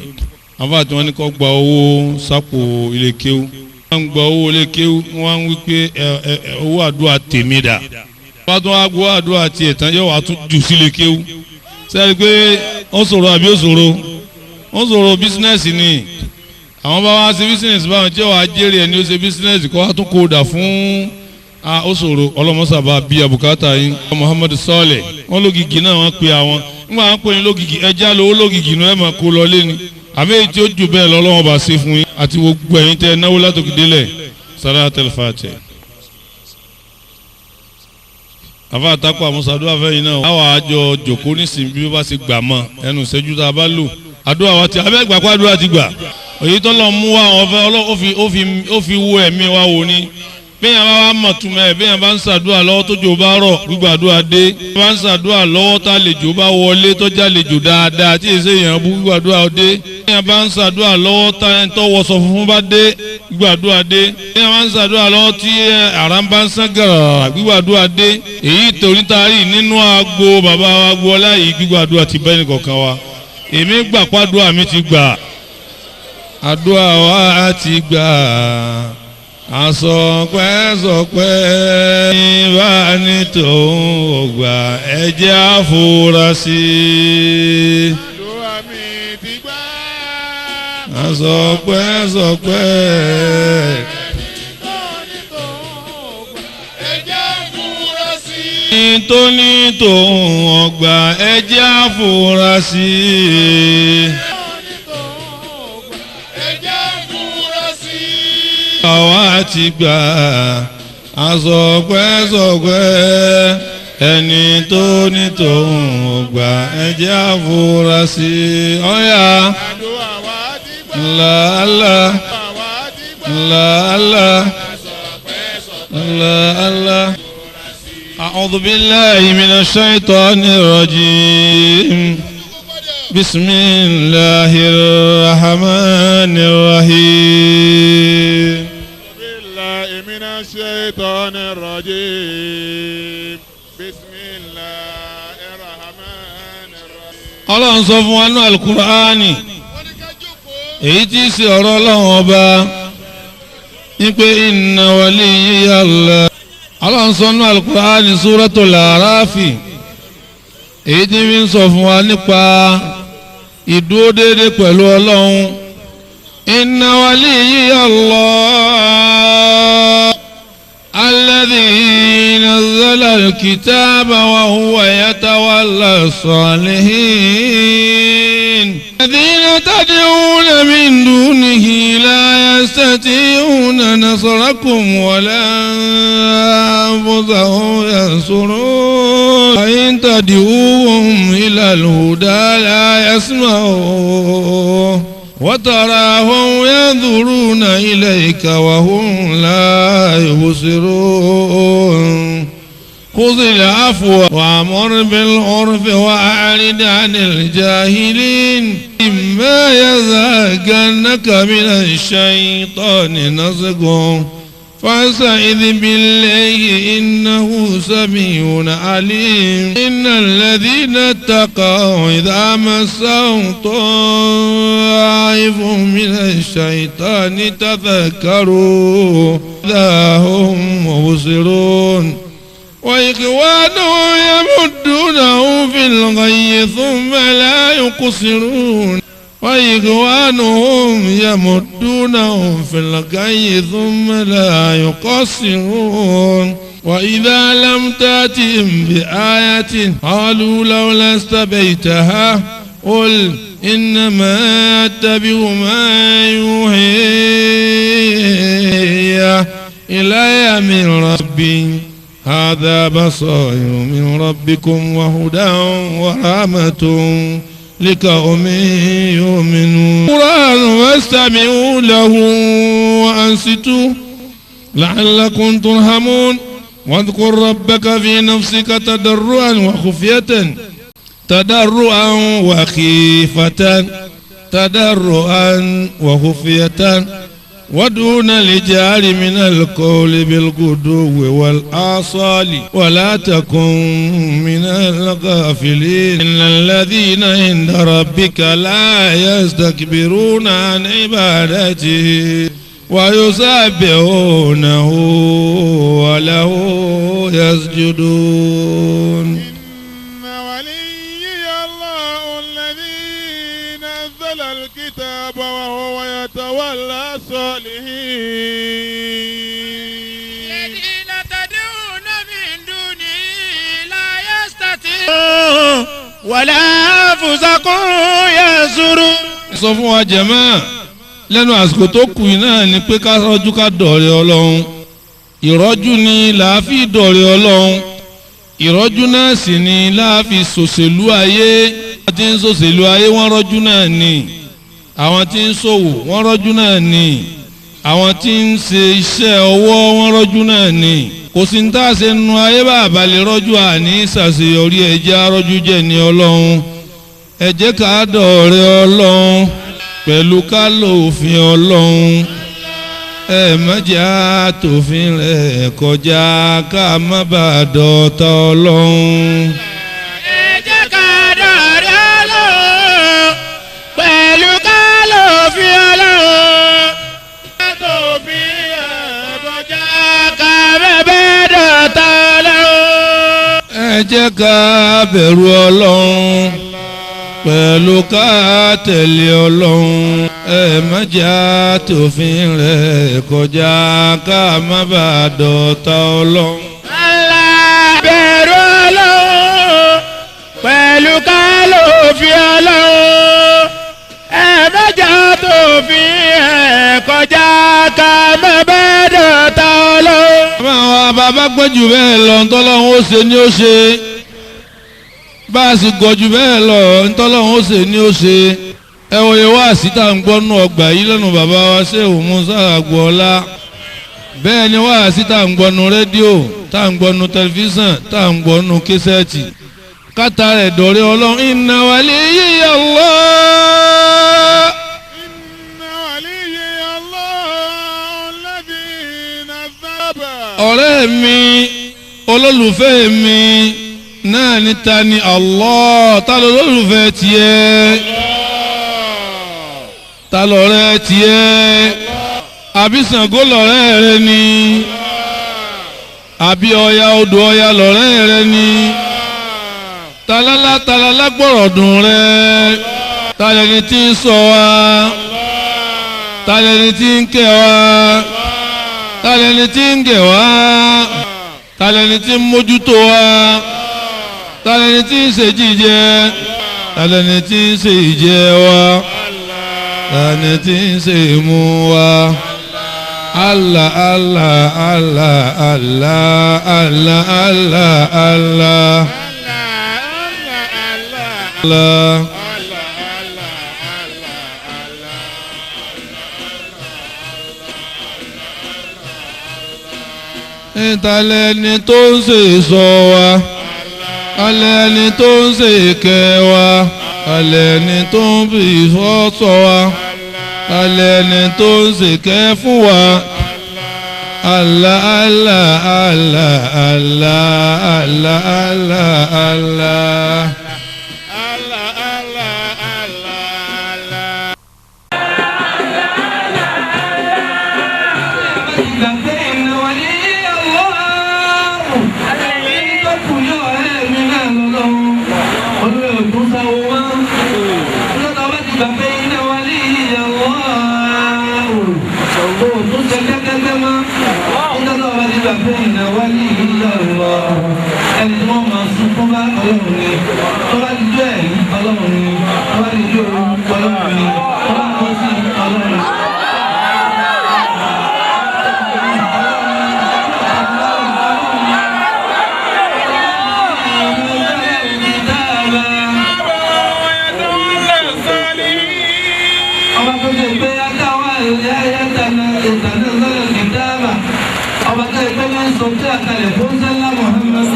àfáà tí wọ́n ní kó gba owó sápò ilé kéwú wọ́n ń gba owó ilé kéwú wọ́n ń wí pé owó àdúrà tèmi dà wọ́n tún wá gbọ́ àdúrà tiẹ̀ tán yóò wá tún jù sílé kéwú sẹ́ni pé ó sọ̀rọ̀ àbí ó sọ̀rọ̀ ó sọ̀rọ̀ bísínẹ́sì ni àwọn bá wá ṣe bísínẹ́sì báwọn tí wàá jèrè ẹni ó ṣe bísínẹ́sì kó wá tún kó dà fún ó sọ̀rọ̀ ọlọ́mọsàbà bíi àbùkátà yín Muhammadu Sọ́ọ̀lẹ̀ wọ́n lógìgì náà wọ́n pe àwọn nígbà wọn pè ní lógìgì ẹja lówó lógìgì ní ẹ máa kó lọ lé ni àmì èyí tí ó jù bẹ́ẹ̀ lọ́lọ́wọ́n bá ṣe fún yín àti gbogbo ẹ̀yin tẹ́ náwó látòkè délẹ̀ Salatul Fatiha. Àfa àtakò àmúṣàdúrà fẹ́yìn náà àwọn àjọ jòkó nísìnyí bí ó bá ṣe gbà mọ́ ẹnu ìṣẹ́jú tá a bá lò àdúrà wa ti abẹ́ gbà kó àdúrà ti gbà èyí tó lọ mú wa àwọn ọ̀fẹ́ ó fi wo ẹ̀mí wa wò ni bẹ́ẹ̀ bá wà mọ̀ túmọ̀ ẹ̀ bẹ́ẹ̀ bá ń ṣàdúrà lọ́wọ́ tó jò bá rọ̀ gbígbàdúrà dé bá ń ṣàdúrà lọ́wọ́ tá lejò bá wọlé tó já lejò dáadáa tí èsè yẹn bú gbígbàdúrà dé bẹ́ẹ̀ bá ń ṣàdúrà lọ́wọ́ tá ẹni tó wọṣọ funfun bá dé gbígbàdúrà dé bẹ́ẹ̀ bá ń ṣàdúrà lọ́wọ́ tí àrá ń bá ń sán gàràrà gbígbàdúrà dé èyí torí taari nínú agbo bàbá wa gbọ́lá yìí gbígbàdúrà ti bẹ́ẹ̀ nìkọ̀ọ̀kan wa èmi gbà pàdúrà mi ti gbà àdúrà wa ti gbà àsọpẹ́sọpẹ́ bá ní tòun ò gbà ẹ̀jẹ̀ àfúrásì. Àdúrà mi ti gbà. Àsọpẹ́sọpẹ́ Ẹ̀jẹ̀ àfúrásì. tó ní tòun ò gbà ẹ̀jẹ̀ àfúrásì. Ẹ̀jẹ̀ àfúrásì. Àwa ti gbà àsọpẹ́sọpẹ́ ẹni tó ní tòun ò gbà ẹ̀jẹ̀ àfúrásì. Ọ̀yà Àdúrà wa ti gbà. làálà Àwa ti gbà. làálà làálà. أعوذ بالله من الشيطان الرجيم بسم الله الرحمن الرحيم بالله من الشيطان الرجيم بسم الله الرحمن الرحيم. Ọlọ́run sọ fún wa nínú alukur'ani èyí tí í ṣe ọ̀rọ̀ Ọlọ́run ọba ní pé inna waliyya Allah. Ọlọ́run sọ nínú Al-Qur'ani Suratul Arafi èyí tí fi ń sọ fún wa nípa ìdúró déédéé pẹ̀lú Ọlọ́run. Inna waliyya Allah alladhi nazzala al-kitaba wa huwa yatawalla as-salihin. Alladhina tad'una min dunihi la yastati'una nasrakum wa la anfusahum yansurun. Wa in tad'uhum ila al-huda la yasma'un. وتراهم ينظرون إليك وهم لا يبصرون. خذ العفو وأمر بالعرف وأعرض عن الجاهلين. إما يزغنك من الشيطان نزغ فاستعذ بالله إنه سميع عليم. إن الذين اتقوا إذا مسهم طائف من الشيطان تذكروا إذا هم مبصرون. وإخوانهم يمدونهم في الغي ثم لا يقصرون. وإخوانهم يمدونهم في الغي ثم لا يقصرون. وإذا لم تأتهم بآية قالوا لولا استبيتها قل إنما أتبع ما يوحي إلي من ربي هذا بصائر من ربكم وهدى ورحمة لقوم يؤمنون. القرآن واستمعوا له وأنصتوا لعلكم ترحمون. واذكر ربك في نفسك تضرعا وخفية تضرعا وخيفة تضرعا وخفية ودون الجهر من القول بالغدو والآصال ولا تكن من الغافلين. إن الذين عند ربك لا يستكبرون عن عبادته ويسبحونه وله يسجدون. إن وليي الله الذي نزل الكتاب وهو يتولى الصالحين. الذين تدعون من دونه لا يستطيعون ولا أنفسكم ينصرون. Sọ fún wa jẹ̀mọ́ lẹ́nu àsìkò tó kù yìí náà ni pé ká rọ́jú ká dọ̀rẹ́ Ọlọ́run. Ìrọ́jú ni làá fi dọ̀rẹ́ Ọlọ́run. Ìrọ́jú náà sì ni làá fi ṣòṣèlú ayé. Àwọn tí ń ṣòṣèlú ayé wọ́n rọ́jú náà ni. Àwọn tí ń ṣòwò wọ́n rọ́jú náà ni. Àwọn tí ń ṣe iṣẹ́ ọwọ́ wọ́n rọ́jú náà ni. Kò sí ní tá a ṣe nu ayé bàbá lè rọ́jú àní ṣàṣeyọrí. Ẹ jẹ́ arọ́jú jẹ́ ní Ọlọ́run. Ẹ jẹ́ ká dọ̀rẹ́ Ọlọ́run pẹ̀lú ká lò òfin Ọlọ́run. Ẹ má jẹ́ àtòfin rẹ̀ kọjá ká má bàa dọ̀tá Ọlọ́run. Ẹ jẹ́ ká dọ̀rẹ́ Ọlọ́run pẹ̀lú ká lò òfin Ọlọ́run. Àtòfin rẹ̀ kọjá ká má bàa dọ̀tá Ọlọ́run. Ẹ jẹ́ ká bẹ̀rù Ọlọ́run pẹ̀lú ká tẹ̀lé Ọlọ́run. Ẹ má jẹ́ àtòfin rẹ̀ kọjá ká má bàa dọ̀tá Ọlọ́run. Allah bẹ̀rù Ọlọ́run pẹ̀lú ká lò òfin Ọlọ́run. Ẹ má jẹ́ àtòfin rẹ̀ kọjá ká má bàa dọ̀tá Ọlọ́run. Bàbá wa bàbá gbọ́n jù bẹ́ẹ̀ lọ ntọ́lọ́run ó ṣe ni ó ṣe. Bá a sì gọ̀ jù bẹ́ẹ̀ lọ ntọ́lọ́run ó ṣe ni ó ṣe. Ẹ wòye wá síta ń gbọ́ nù ọgbà yìí lẹ́nu bàbá wa Ṣéhù Musa Agboola. Bẹ́ẹ̀ ni wá síta ń gbọ́ nu rédíò, tá ń gbọ́ nu tẹlifíṣàn, tá ń gbọ́ nu késẹ́ẹ̀tì. Kátà rẹ̀ dọ̀rẹ́ Ọlọ́run. Inna waliyya Allah. Inna waliyya Allah alladhi nazzala. Ọ̀rẹ́ mi, olólùfẹ́ mi náà ní ta ni Allah. Ta ló lólùfẹ́ tiẹ̀? Ta lọ̀rẹ́ tiẹ̀? Àbí Ṣàngó lọ̀rẹ́ rẹ ni? Àbí Ọya, odò Ọya lọ̀rẹ́ rẹ ni? Találá találá gbọ̀rọ̀ dùn rẹ. Talẹ́ni tí ń sọ wa? Talẹ́ni tí ń kẹ́ wa? Talẹ́ni tí ń gẹ̀ wá? Talẹ́ni tí ń mójútó wa? Talẹ́ni tí ń ṣe jíjẹ? Talẹ́ni tí ń ṣe ìjẹ wa? Talẹ́ni tí ń ṣe ìmú wa? Allah, Allah, Allah, Allah, Allah, Allah, Allah, Allah. Ìtàlẹ́ni tó ń ṣe ìsọ wa, alẹ́ni tó ń ṣe ìkẹ́ wa, alẹ́ni tó ń fi ìfọ́ sọ wa, alẹ́ni tó ń ṣe ìkẹ́ fún wa. Allah, Allah, Allah, Allah, Allah, Allah, Allah. Allah, Allah, Allah, Allah. Ẹni tí wọ́n máa sunkún bá Ọlọ́run ni, tó bá ti jó ẹ̀yìn Ọlọ́run ni, tó bá ti jó òru Ọlọ́run ni, tó bá kọ́ sí Ọlọ́run ni. Ọba tó ṣe pé adáwà ilé ayé tànà ìtànà lọ́rọ̀ kìtàbà, ọba tó ṣe pé ní sọ tí a kalẹ̀ fún sẹ́lá Muhammad.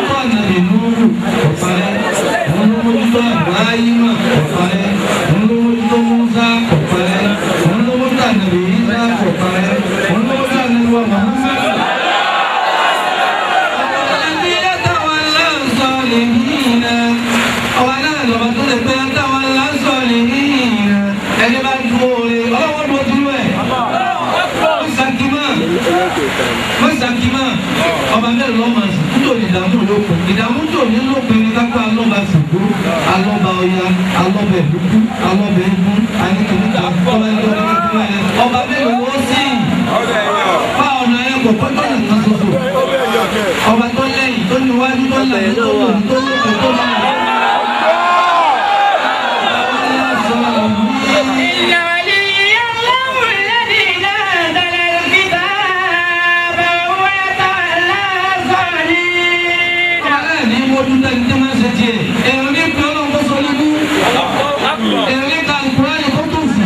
Tó ànàbì Nuhu ọ̀parẹ́, òun ló mójútó Ibrahima ọ̀parẹ́, òun ló mójútó Musa ọ̀parẹ́, òun ló mójútó ànàbì Isa ọ̀parẹ́, òun ló mójútó ànàbì wa Muhammad. Alladhi yatawalla salihina. Ọba náà lọ́ba tó lè pé yatawalla salihina. Ẹni bá dúró re, ọlọ́wọ́ dúró dúró ẹ̀. Mọ́sàkímà, mọ́sàkímà, ọba mẹ́rin lọ́ọ́ máa sùn kúrò ní ìdààmú lópin. Ìdààmú tó ní lópin ní kápá alọ́ba Ṣàngó, alọ́ba Ọya, alọ́ba Ẹ̀dúkú, alọ́ba Ẹ̀gún, àníkìníkà, ọba ẹ̀dúkú, ọba mẹ́rin ló sì. Bá ọ̀nà ẹ̀ kò pẹ́ tó nìkan ṣoṣo. Ọba tó lẹ́yìn, tó níwájú, tó lẹ́yìn, tó lòdì, tó lókè, tó lọ́wọ́. إن ولي الله الذي نزل الكتاب وهو يتولى الصالحين. Aláìní mójú tẹ́ni tí máa ń ṣe tiẹ̀. Èrò ní pé Ọlọ́run kó sọ níbú. Èrò ní ka Kùránì kó tó fù.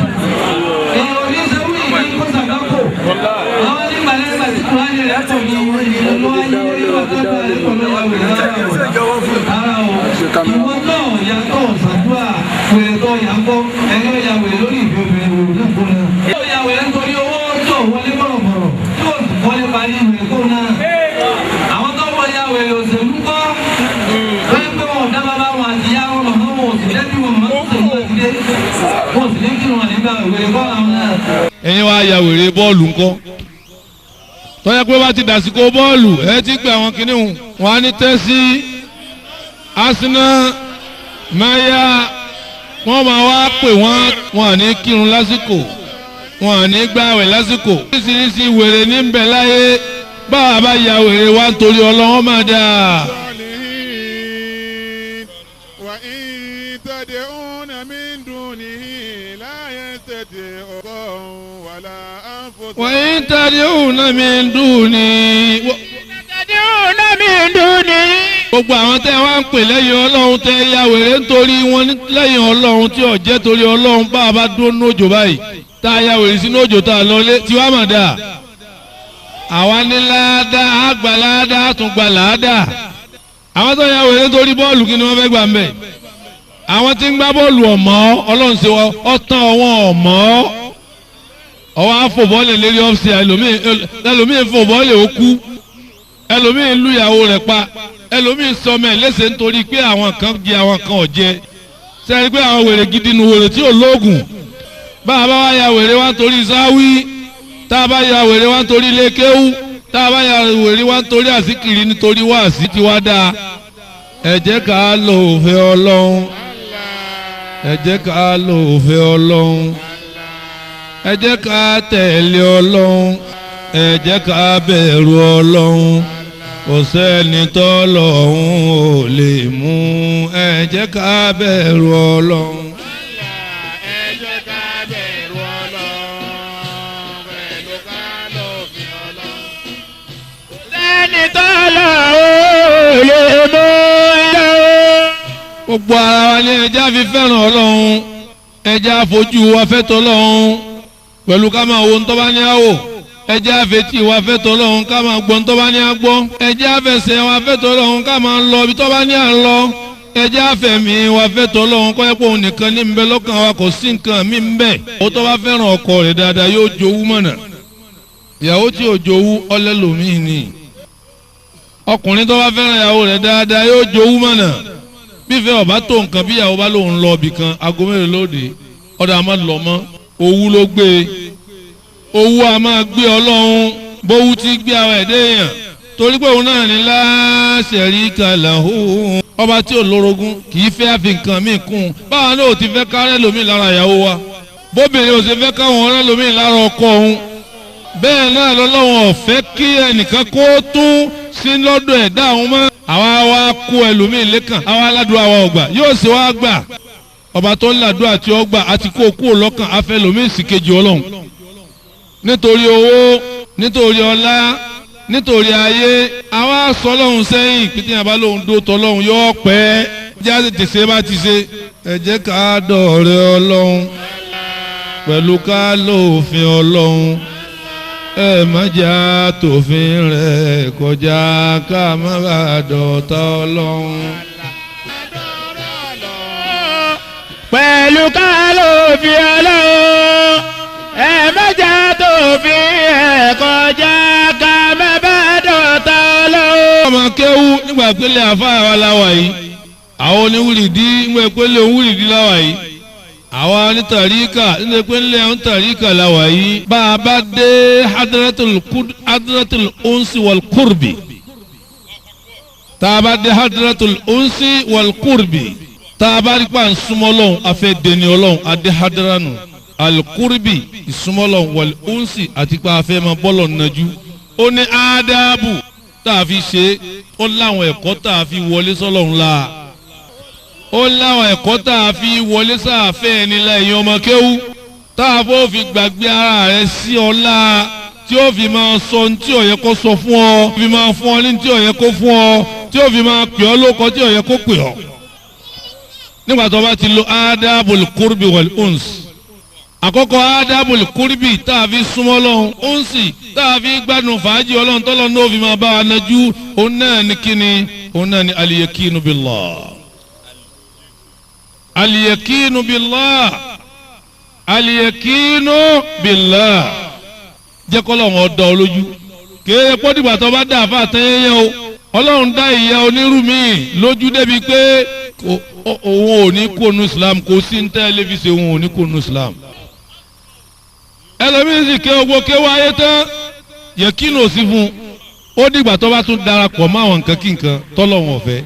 Èrò ní sẹ́wọ́n ìdí kó sàkákò. Àwọn ní màlẹ́gbà tí Kùránì rẹ̀ pọ̀ ní ìlú ayé nígbà tó bá rẹ̀ pọ̀ lọ́wọ́ rẹ̀ rárá o. Ìwọ náà ya tó ṣàdúrà wèrè tó yà ń kọ́ ẹni ó ya wèrè lórí ìfẹ́ obìnrin wèrè náà kó náà. Ó ya wèrè nítorí owó tó wọlé bọ̀rọ̀bọ̀rọ̀ tí ó wọlé parí wèrè kó náà. Àwọn tó wọ ya wèrè òṣèlú kọ́ wọ́n pé wọn ò dá bàbá wọn àti ìyá wọn màmá wọn ò sì lẹ́bí wọn màmá tó sèlú àti dé wọn ò sì ní kírun wọn nígbà wèrè kọ́ àwọn náà. Ẹ̀yin wá ya wèrè bọ́ọ̀lù ńkọ́? Tọ́jà pé bá ti dàsìkò bọ́ọ̀lù ẹ ti gbé àwọn kinní hùn wọn á ní tẹ́sí Arsenal maya, wọ́n máa wá pè wọ́n, wọn à ní kírun lásìkò, wọn à ní gbààwẹ̀ lásìkò. Oríṣiríṣi wèrè ní ń bẹ láyé, báwa bá ya wèrè wa nítorí Ọlọ́run máa dà. الصالحين وإن تدعون من دونه لا يستطيعون ولا أنفسهم وإن تدعون من دونه تدعون من دونه. Gbogbo àwọn tẹ́ wá ń pè lẹ́yìn Ọlọ́run, tẹ́ ya wèrè nítorí wọn lẹ́yìn Ọlọ́run tí ò jẹ́ torí Ọlọ́run, bá a bá dúró ní òjò báyìí, tá a ya wèrè sínú òjò tá a lọ lé tí wàá mà dà. Àwa ní láàdá, àgbà láàdá, tún gba láàdá. Àwọn tó ya wèrè nítorí bọ́ọ̀lù, kí ni wọ́n fẹ́ gbà ń bẹ̀? Àwọn tí ń gbá bọ́ọ̀lù ọ̀mọ́ Ọlọ́run ṣe wọ́n ọ̀tán ọ̀wọ́n ọ̀mọ́ ọwọ́ àfò bọ́ọ̀lù lérí ọ́fíìsì, ẹlòmíì fò bọ́ọ̀lù ó kú, ẹlòmíì lùyàwó rẹ̀ pa, ẹlòmíì sọmọ ẹ̀ léṣe nítorí pé àwọn kan jẹ, àwọn kan ò jẹ. Sẹ́yìn pé àwọn wèrè gidi nu wèrè tí ò lóògùn. Bá a bá wá ya wèrè wá nítorí sáwí, tá a bá ya wèrè wá nítorí lékéwú, tá a bá ya wèrè wá nítorí àsìkiri, nítorí wáàsí ti wá dáa. Ẹ jẹ́ ká lò òfin Ọlọ́run. Ẹ jẹ́ ká lò òfin Ọlọ́run. Ẹ jẹ́ ká tẹ̀lé Ọlọ́run. Ẹ jẹ́ ká bẹ̀rù Ọlọ́run. Kò sẹ́ni tọ́lọ́run ò lè mú. Ẹ jẹ́ ká bẹ̀rù Ọlọ́run. Ẹ jẹ́ ká bẹ̀rù Ọlọ́run pẹ̀lú ká lófin Ọlọ́run. Sẹ́ni tọ́lọ̀ ò lè mú ẹ o. Gbogbo ara wa ní ẹja fi fẹ́ràn Ọlọ́run, ẹja fojú wa fẹ́tọ̀ Ọlọ́run pẹ̀lú ká máa wo ntọ́ bá ní àwò, ẹja fetí wa fẹ́tọ̀ Ọlọ́run ká máa gbọ́ ntọ́ bá ní àgbọ́, ẹja fẹsẹ̀ wa fẹ́tọ̀ Ọlọ́run ká máa lọ ibi tọ́ bá ní à ń lọ, ẹja fẹ̀mí wa fẹ́tọ̀ Ọlọ́run kọ́ ẹ́ pé òun nìkan ní nbẹ lọ́kàn wa, kò sí nǹkan mí ń bẹ. Ó tọ́ bá fẹ́ràn ọkọ rẹ̀ dáadáa yóò jowú mọ̀nà. Ìyàwó tí ò jowú ọlẹ́lòmíì ni. Ọkùnrin tó bá fẹ́ràn ìyàwó rẹ̀ dáadáa yóò jowú mọ̀nà. Bífẹ́ ọba tó nǹkan, bí ìyàwó bá lóun lọ ibì kan, aago mélòó lóde ọ̀dà máa lọ mọ́. Owú ló gbé e. Owú a máa gbé Ọlọ́run bówú ti gbé àwọn ẹ̀dẹ́ èèyàn, torí pé òun náà ní láṣẹ̀rí lahu, ọba tí ò lórogún, kì í fẹ́ àfi nǹkan míì kún un. Báwa náà ò ti fẹ́ kárẹ́ lómi lára ìyàwó wa, bóbìnrin ò sì fẹ́ káwọn ọ̀rẹ́ lómi lára ọkọ òun, bẹ́ẹ̀ náà lọ́lọ́wọ́n ọ̀fẹ́ kí ẹnìkan kó tún sí lọ́dọ̀ ẹ̀dá àwọn mọ́. Àwa wa kó ẹlòmíì lẹ́kàn, àwa aládùn àwa ọgbà yóò sì wá gbà. Ọba tó ń làdúrà tí ó gbà àti kó kú lọ́kàn afẹ́ lòmíì sì kejì Ọlọ́run nítorí owó, nítorí ọlá, nítorí ayé. Àwa sọ Ọlọ́run sẹ́yìn pété yàrá lóhun dó tọ́lọ́run yóò pẹ́ jáde tèsè bá ti ṣe. Ẹ jẹ́ ká dọ̀rẹ́ Ọlọ́run pẹ̀lú ká lófin Ọlọ́run. Ẹ má jà tòfin rẹ̀ kọjá ká má bàa dọ̀tá Ọlọ́run. Pẹ̀lú ká ló fi Ọlọ́run, ẹ mẹ́jà tó fi ẹ̀ kọjá ká má bá dọ̀tá Ọlọ́run. Ọmọ kéwú nígbà pélé àfáà wa láwà yìí, àwọn oníwùrìdí nígbà pélé òwúrìdí láwà yìí, àwọn onítàríkà nígbà pélé onítàríkà láwà yìí. Bá a bá dé hadratul unsi wal kurbi, tá a bá dé hadratul unsi wal kurbi, tá a bá rí pa nsúmọ́ Ọlọ́hun, afẹ́ dẹni Ọlọ́hun, adé hadranu alukurbi, ìsúmọ́ Ọlọ́hun, wal unsi, àti pé afẹ́ máa bọ́lọ̀ nàjú. Ó ní ádábù tá a fi ṣe, ó láwọn ẹ̀kọ́ tá a fi wọlé sọ́lọ́hun la, ó láwọn ẹ̀kọ́ tá a fi wọlé sáàfẹ́ ẹni la. Èèyàn ọmọ kéwú tá a fọ́ fi gbàgbé ara rẹ sí ọlá tí ó fi máa sọ ní tí ó yẹ kó sọ fún ọ, fi máa fún ọ ní tí ó yẹ kó fún ọ, tí ó fi máa pè ọ́ lóko tí ó yẹ kó pè ọ́. Nígbà tó bá ti lo adabul kurbi wal uns, àkọ́kọ́ adabul kurbi tá a fi súnmọ́ Ọlọ́hun, unsi tá a fi gbádùn fàájì Ọlọ́hun tọ́lọ́ ní òfin máa bá wa nájú, òun náà ní kíni? Òun náà ní aliyakinu billah, aliyakinu billah, aliyakinu billah. Jẹ́ kọ́lọ́hún ọ̀dọ́ olójú kéé pọ́dìgbà tó bá dà fà tẹ́yẹ́yẹ́ o. Ọlọ́run dá ìyá onírú mi lójú débi pé òun ò ní kó nu Islam, kò sí ní tẹ́lẹ̀ fi ṣe, òun ò ní kó nu Islam. Ẹlòmíín sì ké ogbó ké wáyé tán, yẹ kí ní òsì fún un. Ó dìgbà tó bá tún darapọ̀ mọ́ àwọn nǹkan kí nǹkan tọ́lọ́hún ọ̀fẹ́,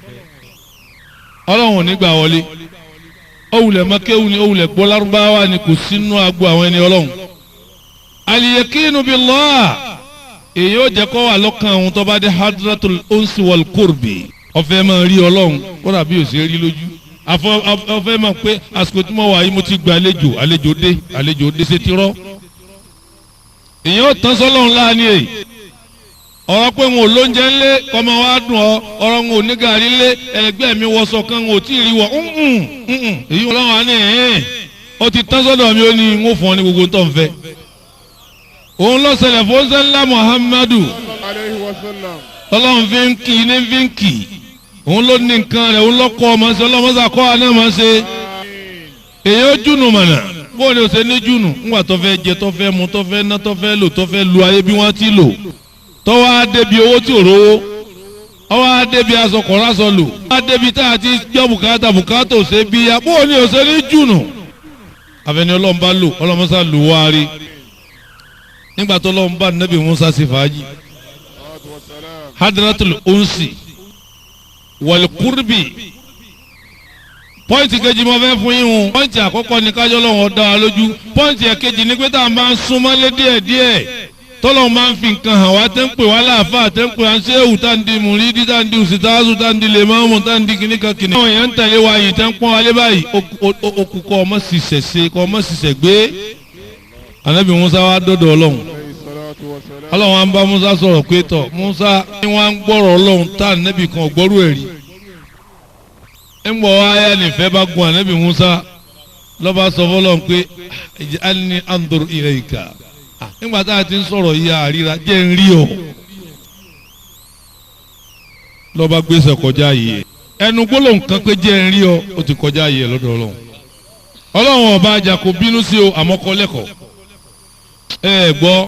Ọlọ́run ò ní gbà wọlé. Ó wulẹ̀ mọ́ kéwù ni, ó wulẹ̀ gbọ́ lárúbáwá ni, kò sínú agbo àwọn ẹni Ọlọ́run. Aliyakinu billah, èyí ó jẹ́ kó wà lọ́kàn àwọn tó bá dé hadratul unsi wal kurbi. Ọ̀fẹ́ máa rí Ọlọ́run kódà bí ó ṣe rí lójú. Ọ̀fẹ́ máa pé àsìkò tí mo wà yìí, mo ti gba àlejò, àlejò dé, àlejò dé, ṣe ti rọ́. Èyí ó tán sọ́lọ́run láàánú. Èyí ọ̀rọ̀ pé wọn ò lóúnjẹ ńlé kọ́mọ wa dùn ọ́, ọ̀rọ̀ wọn ò ní gàrí ńlé, ẹlẹgbẹ́ mi wọṣọ kan wọn ò tí ì rí wọ, èyí Ọlọ́run á ní ẹ̀ẹ́n ó ti tán sọ́dọ̀ mi, ó ní ń fún ọ ní gbogbo tó ń fẹ́. Òun ló ṣẹlẹ̀ fún sẹ́ńlá Muhammadu alayhi wa sallam. Ọlọ́run fi ń kì í ní fi ń kì í. Òun ló ní nǹkan rẹ̀, òun lọ́kọ́ ọmọ ṣe, ọlọ́mọṣà kọ́ àná máa ṣe. Èyí ó jùnù mọ̀nà, bóun ni ó ṣe ní jùnù ńgbà tó fẹ́ jẹ, tó fẹ́ mu, tó fẹ́ ná, tó fẹ́ lò, tó fẹ́ lu ayé bí wọ́n ti lò, tó wá débi owó tí ò rówó, ó wá débi aṣọ kọ̀ọ̀rọ̀ lò, ó wá débi tá a ti gbọ́ bùkátà, bùkátà ò ṣe bí ya, bóun ni ó ṣe ní jùnù. Àfẹni Ọlọ́run bá lò, Ọlọ́run Musa lò wárí. Nígbà tó Ọlọ́run bá Nabi Musa ṣe fàájì, hadratul unsi wal kurbi. Pọ́ǹtì kejì mo fẹ́ fún yín o. Pọ́ǹtì àkọ́kọ́ ni kájọ́ lọ́wọ́ dá wa lójú. Pọ́ǹtì ẹ̀kejì ni pé tá a máa ń súnmọ́lé díẹ̀díẹ̀, tọ́lọ́ máa ń fi nǹkan hàn wá, tẹ́ ń pè wá láàfáà, tẹ́ ń pè wá ṣéwù, tá ń di mùrídìí, tá ń di ùsìtáàzù, tá ń di lèmọ́ọ̀mù, tá ń di kìnnìkan kìnnìkan. Àwọn èèyàn ń tẹ̀lé wa yìí, tẹ́ ń pọ́n wa lé báyìí, okùn kọ́ ọmọ ṣiṣẹ́ ṣe, kọ́ ọmọ ṣiṣẹ́ gbé. Ànábì Musa wá dọ́dọ̀ Ọlọ́run. Ọlọ́run á ń bá Musa sọ̀rọ̀ pé tọ̀ Musa ni wọ́n á ń gbọ́rọ̀ Ọlọ́run tá ànábì kan gbọ́rú ẹ̀ rí. Ń bọ̀ wá ayá nìfẹ́ bá gun ànábì Musa lọ́ba sọ fọlọ́run pé ij'alni anzur ilayka. Nígbà tá a ti ń sọ̀rọ̀ yìí àríra jẹ́ ń rí ọ. Lọ́ba gbèsè kọjá yìí. Ẹnu gbólóhùn kan pé jẹ́ ń rí ọ, ó ti kọjá yìí lọ́dọ̀ Ọlọ́run. Ọlọ́run ọba àjà kò bínú sí o, àmọ́ kọ́ lẹ́kọ̀ọ́. Ẹ gbọ́,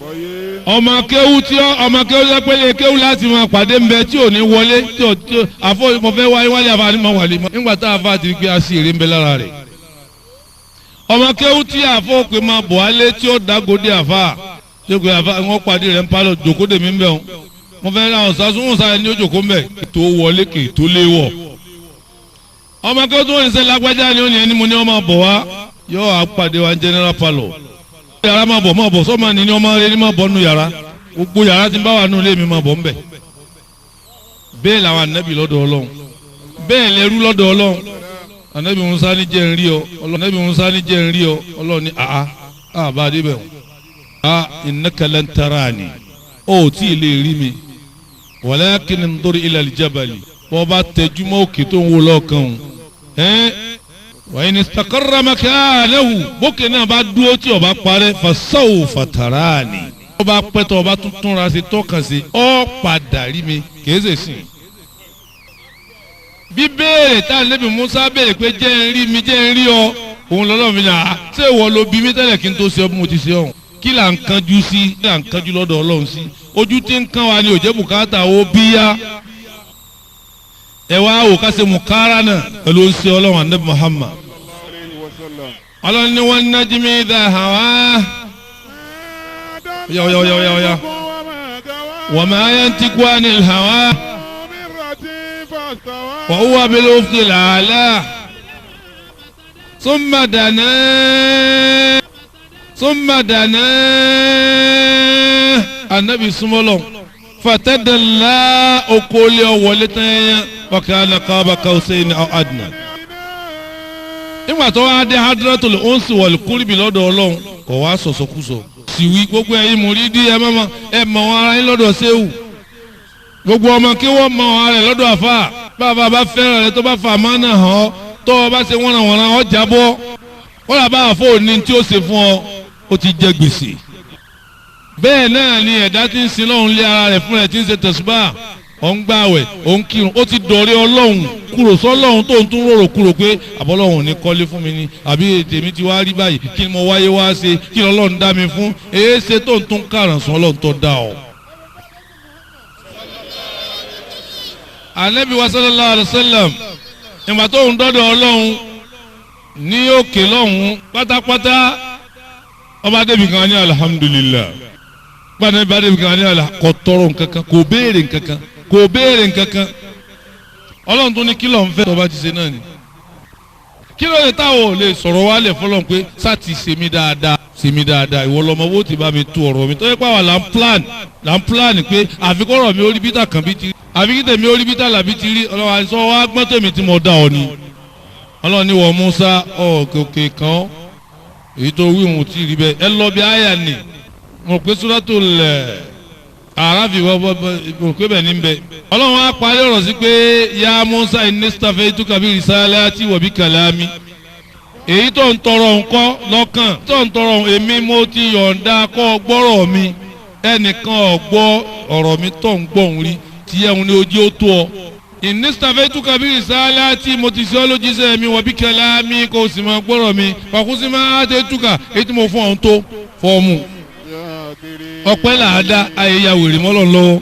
ọmọ akéwú tí ọmọ akéwú sọ pé lè kéwú láti máa pàdé ń bẹ tí ò ní wọlé tí ò tí àfọ mo fẹ́ wáyé wálé àfa ni mo wà lé mọ́. Nígbà tá a fa ti rí pé a sì èrè ń bẹ lára rẹ̀. Ọmọ akéwú tí àfọ pé máa bọ̀ wálé tí ó dágòdì àfa tí ó pé àfa wọn pàdé rẹ̀ ń palọ̀ jòkó dèmí ń bẹ̀ wọn. Mo fẹ́ ra ọ̀sán sún sáré ní ó jòkó ń bẹ̀ tó wọlé kì í tó léwọ̀. Ọmọ akéwú tó wọ́n ní sẹ́ lágbájá ni ó ní ẹni mo ní ọmọ bọ̀ wá yóò wá pàdé wa general palọ̀. Yàrá máa bọ̀ máa bọ̀ sọ́mà ní ní ọmọ rẹ ní máa bọ̀ nù yàrá, gbogbo yàrá tí ń bá wà nù ilé mi máa bọ̀ ńbẹ̀. Bẹ́ẹ̀ làwọn ànábì lọ́dọ̀ Ọlọ́run, bẹ́ẹ̀ lẹ́rú lọ́dọ̀ Ọlọ́run. Ànábì Musa ní jẹ́ ń rí ọ, Ànábì Musa ní jẹ́ ń rí ọ. Ọlọ́run ní àá àbá débẹ̀ wọn. A innaka lan tarani, ó tí ì lè rí mi, walakin indur ila al-jabali, bọ́ bá tẹjúmọ́ òkè tó ń wo lọ́ọ̀kan o ẹ́n wa in istaqarra makanahu, bókè náà bá dúró tí ó bá parẹ́, fasawfa tarani, ó bá pẹ́ tó o bá tún túnra sí tọ́kàn sí ọ́ padà rí mi, kìí ṣe sìn. Bí béèrè tá a lébi Musa béèrè pé jẹ́ ń rí mi, jẹ́ ń rí ọ, òun lọ́lọ́ mi nà ṣé ìwọ ló bí mi tẹ́lẹ̀ kí n tó ṣe ọ bí mo ti ṣe ọ̀hún. Kí là ń kanjú sí, kí là ń kanjú lọ́dọ̀ Ọlọ́run sí? Ojú tí ń kán wa ni òjẹ́ bùkátà ó bíyá. Ẹ wá wò ká ṣe mùkárà náà pẹ̀lú ṣe Ọlọ́run Ànábì Muhammad. Ọlọ́run ni wan najmi idha hawa. Oya oya oya oya oya. Wa ma yantiqu anil hawa. Wa huwa bil ufuqil a'la. Thumma dana. Thumma dana. Ànábì súnmọ́ fatadalla okòólé ọ̀wọ́lé tán yẹn wa kana qaba qawsayni aw adna. Nígbà tó wá dé hadratul unsi wal qurbi lọ́dọ̀ Ọlọ́run, kò wá sọ̀sọ̀kúsọ. Sì wí gbogbo ẹ̀yin mùrídìí ẹ mọ̀ ẹ mọ̀ wọn ara yín lọ́dọ̀ séwù. Gbogbo ọmọ kí wọ́n mọ̀ wọn ara rẹ̀ lọ́dọ̀ àfà. Bàbá bá fẹ́ràn rẹ tó bá fà mánà hàn ọ́, tó o bá ṣe wọ́nranwọ̀nran ọ́ jábọ́. Wọ́n là bá àfọ òní tí ó ṣe fún ọ, ó ti jẹ gbèsè. Bẹ́ẹ̀ náà ni ẹ̀dá tí ń sin lọ́hùn lé ara rẹ̀ fún ẹ̀ tí ń ṣe tẹ̀sùbá, ò ń gbààwẹ̀, ò ń kírun, ó ti dọ̀rẹ́ Ọlọ́run kúrò sọ́lọ́hun tó ń tún rorò kúrò pé àbọ́lọ́hun ní kọ́lé fún mi ni, àbí tèmi ti wá rí báyìí, kí ni mo wáyé wá ṣe, kí ni Ọlọ́run dá mi fún, èé ṣe tó ń tún kàràn sún Ọlọ́run tó dá ọ. Ànábì wa sallallahu alaihi wasallam ìgbà tó ń dọ́dọ̀ Ọlọ́run ní òkè lọ́hùn pátápátá, ọba débi kan ní alhamdulillah, gbàdé bá débi kan ní ala kò tọrọ nkankan, kò béèrè nkankan, kò béèrè nkankan. Ọlọ́run tó ní kí ló ń fẹ́ tọba ti ṣe náà ni. Kí ló lè táwọn ò lè sọ̀rọ̀ wálẹ̀ fọlọ́n pé sá ti ṣe mí dáadáa, ṣe mí dáadáa, ìwọ lọmọ owó ti bá mi tú ọ̀rọ̀ mi. Tọ́jú pé àwa là ń plan, là ń plan pé àfikọ́rọ̀ mi ó rí bítà kan bí ti rí, àfikí tèmi ó rí bítà làbí ti rí. Ọlọ́run àti sọ wá gbọ́n tèmi tí mo dá ọ ni. Ọlọ́run ní wọ Musa òkè kan èyí tó wí òun ti rí bẹ́ẹ̀. Ẹ lọ bí àyà ni mo pé Suratul A'raf mo pé bẹ́ẹ̀ ní bẹ́ẹ̀. Ọlọ́run á parí ọ̀rọ̀ sí pé ya Musa inni stafaytuka bi risalati wa bi kalami. Èyí tó ń tọrọ nǹkan lọ́kàn tó ń tọrọ èmi mo ti yọ̀ǹda kọ́ gbọ́rọ̀ mi, ẹnìkan ò gbọ́ ọ̀rọ̀ mi tó ń gbọ́ òun rí tí ẹ̀hún ni ojú ó tó ọ. Inni stafaytuka bi risalati mo ti ṣe ọ́ lójíṣẹ́ mi wa bi kalami kò sì máa gbọ́rọ̀ mi fàkúsí máa tẹ́ túkà èyí tí mo fún ọ̀hún tó fọ́ọ̀mù. Ọpẹ́ làádá ayé ya wèrè mọ́lọ̀ lọ́wọ́,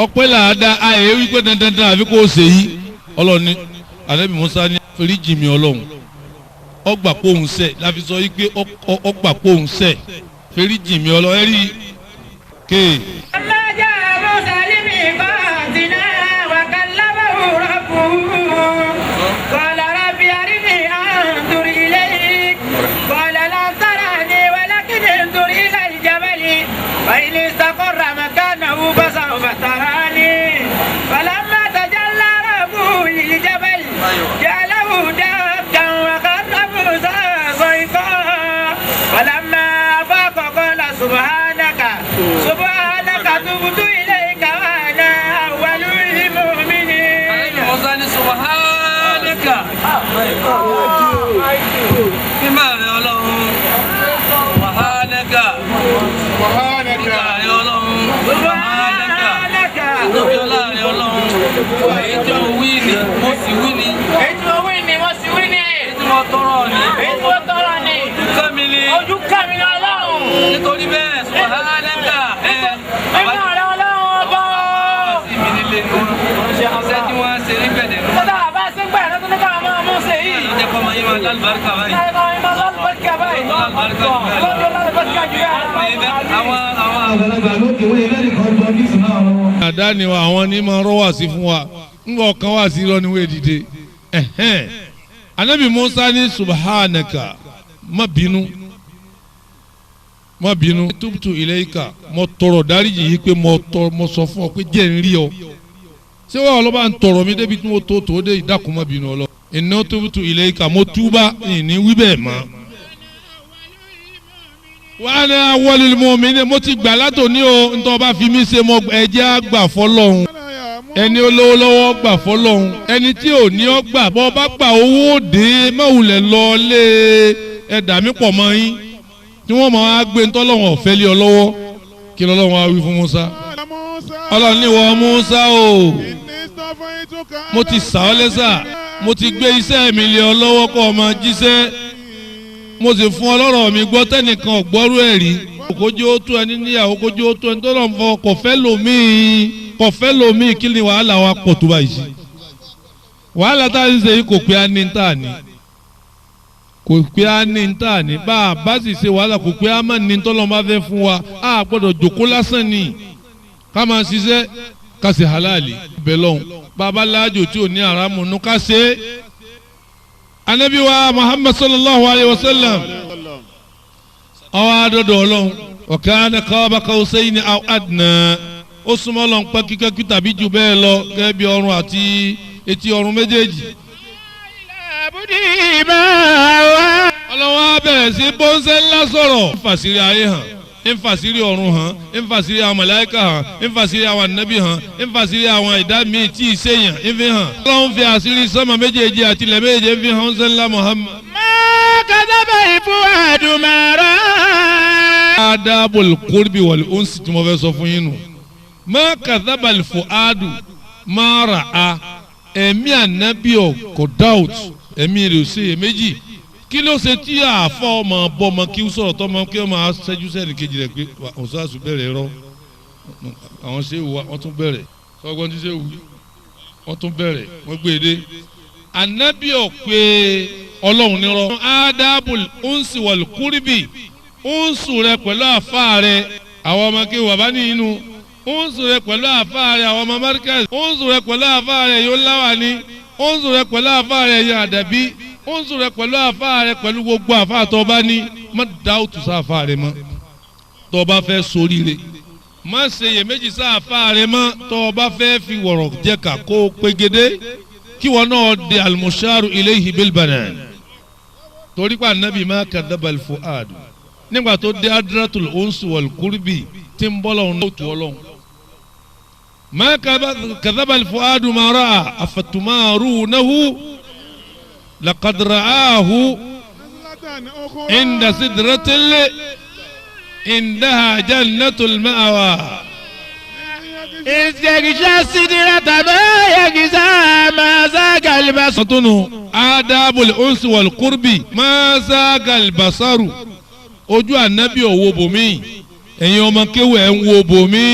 ọpẹ́ làádá ayé wípé dandandan àfi kò ṣe yí. Ọlọ́run ní Ànábì Musa ní foríjì mi Ọlọ́run, Ọgbà pòun sẹ̀ láfi sọ yìí pé ọgbà pòun sẹ̀ fèrè jìmí ọlọ ẹ rí kéè. لما جاء موسى لميقاتنا وكلمه ربه قال رب أرني أنظر إليك قال لن تراني ولكن انظر إلى الجبل فإن استقر مكانه فسوف تراني فلما تجلى ربه للجبل جعله دكا وخر موسى صيقا فلما أفاق قال سبحانك سبحانك تبت إليك وأنا أول المؤمنين. Musa ní subhanaka. Mímọ́ rẹ̀ Ọlọ́run. Subhanaka. Mímọ́ rẹ̀ Ọlọ́run. Subhanaka. سبحانك Tóbi ọlá rẹ̀ Ọlọ́run. Èyí tí mo wí ni mo sì wí ni. Èyí tí mo wí ni mo sì wí ni. Èyí tí mo tọrọ ni. Èyí tí mo tọrọ ni. Ojú ká mi ni. Ojú ká mi ni Ọlọ́run. Nítorí bẹ́ẹ̀ subhanaka. Mímọ́ rẹ̀ Ọlọ́run ọba o. Sí mi nílé ni wọ́n. Iṣẹ́ tí wọ́n ṣe ní gbẹ̀dẹ̀ nù. Kódà àbá sí ń gbà lọ́dún ní káwọn máa mú ṣe yìí. Ló jẹ́ kọ́ ọmọ yín máa lálùbáríkà báyìí. Láì máa ń lálùbáríkà báyìí. Lálùbáríkà jù bẹ́ẹ̀ lọ. Lọ́dún lálùbáríkà jù bẹ́ẹ̀ lọ. Àwọn àwọn Àgbàlagbà lókè wọ́n yẹ lẹ́nìkan jọ ní ìsìn náà lọ. Àdáni wa àwọn ní máa rọ́ wá sí fún wa ńgbà ọ̀kan wá sí irọ́ ni wọ́n dìde. Ẹ̀hẹ́n. Anabi Musa ní subhanaka má bínú má bínú tubtu ilayka mo tọrọ dáríjì yìí pé mo tọrọ mo sọ fún ọ pé jẹ́ ń rí ọ ṣé wàá ọlọ́ba ń tọrọ mi débi tí mo tó tó dé ìdákun má bínú ọlọ. Inna tubtu ilayka mo túbà ìní wí bẹ́ẹ̀ mọ́. Wa ana awwalul mu'minin mo ti gbà látòní o ntọ́ bá fi mí ṣe mọ ẹjẹ́ àgbà fọlọ́hún ẹni olówó lọ́wọ́ gbà fọlọ́hún ẹni tí ò ní ọ gbà bọ́ bá gbà owó dé mọ̀wulẹ̀ lọ lé ẹ̀dá mi pọ̀ mọ́ yín tí wọ́n máa gbé ntọ́lọ́wọ̀n ọ̀fẹ́ lé ọ lọ́wọ́ kí lọ́lọ́wọ́n á wí fún Musa Ọlọ́run ní wọ Musa o mo ti sà ọ́ lẹ́sà mo ti gbé iṣẹ́ mi lé ọ lọ́wọ́ kó o máa jíṣẹ́ mo sì fún ọlọ́rọ̀ mi gbọ́ tẹ́nìkan ọ̀gbọ́rú ẹ̀ rí kójú ó tó ẹni níyàwó kójú ó tó ẹni tó lọ́n fọ kọ̀fẹ́ lòmíì kọ̀fẹ́ lòmíì kí ni wàhálà wa pọ̀ tó báyìí sí wàhálà tá a ń ṣe yìí kò pé a ní tá a ní kò pé a ní tá a ní bá a bá sì ṣe wàhálà kò pé a má ní tọ́lọ́n bá fẹ́ fún wa a gbọ́dọ̀ jòkó lásán ni ká máa ṣiṣẹ́ ká ṣe halali bẹ́ẹ̀ lọ́hùn bàbá láàjò tí ò ní àràmù nù ká ṣe é. Anabi wa Muhammad sallallahu alayhi wa sallam ọwọ́ adọ́dọ̀ ọlọ́run ọ̀kẹ́ qaba qawsayni aw adna ó súnmọ́ ọlọ́run pẹ́ kíkẹ́kí tàbí jù bẹ́ẹ̀ lọ gẹ́gẹ́ bí ọrùn àti etí ọrùn méjèèjì. Ọlọ́run á bẹ̀rẹ̀ sí bọ́ńsẹ̀ ńlá sọ̀rọ̀ ń fàṣírí ayé hàn ń fàṣírí ọ̀run hàn ń fàṣírí àwọn màláíkà hàn ń fàṣírí àwọn ànábì hàn ń fàṣírí àwọn ẹ̀dá míì tí ì ṣèyàn ń fi hàn. Ọlọ́run fi àṣírí sánmà méjèèjì àti ilẹ̀ méjèèjì ń fi hàn ṣe ńlá Muhammad. ما كذب الفؤاد ما رأى Adabul qurbi wal unsi tí mo fẹ́ sọ fún yín nù. Ma kadhabal fuadu ma ra'a ẹ̀mí ànábì ọ̀ kò doubt ẹ̀mí rẹ̀ ò ṣe iyèméjì kí ló ṣe tí àáfà ọmọ bọ́mọ kí ó sọ̀rọ̀ tọ́mọ kí ó máa ṣẹ́jú sẹ́ni kejì rẹ̀ pé ọ̀ṣọ́àṣù bẹ̀rẹ̀ rọ àwọn ṣé wà wọ́n tún bẹ̀rẹ̀ sọ́gbọ́n tí ṣé wù wọ́n tún bẹ̀rẹ̀ wọ́n gbé e dé. Ànábì ọ̀ pé ọlọ́run nírọ́ adabul unsi wal qurbi unsu rẹ pẹ̀lú àáfà rẹ àwọn ọmọ kí wà bá ní inú unsu rẹ pẹ̀lú àáfà rẹ àwọn ọmọ markaz unsu rẹ pẹ̀lú àáfà rẹ yóò láwà ní unsu rẹ pẹ̀lú àáfà rẹ yóò àdàbí unsu rẹ pẹ̀lú àáfà rẹ pẹ̀lú gbogbo àáfà tó bá ní má dáwùtù sáfà rẹ mọ́ tó bá fẹ́ soríire má ṣe iyèméjì sáfà rẹ mọ́ tó bá fẹ́ fi wọ̀rọ̀ jẹ́ ká kó o pegedé kí wọn náà di almusharu ilayhi bil banan torí pé anabi má kadhabal fuad nígbà tó dé adratul unsi wal kurbi tí ń bọ́ lọ́hùn náà tó ọlọ́hùn. má kadhabal fuadu ma ra'a afatumarunahu laqad ra'ahu inda sidratil indaha jannatul ma'wa. إذ يغشى السدرة ما يغشى ما زاغ البصر sọtúnù adabul unsi wal kurbi ma zagal basaru ojú ànábì ò wo bòmí ẹ̀yin ọmọ kéwù ẹ̀ ń wo bòmí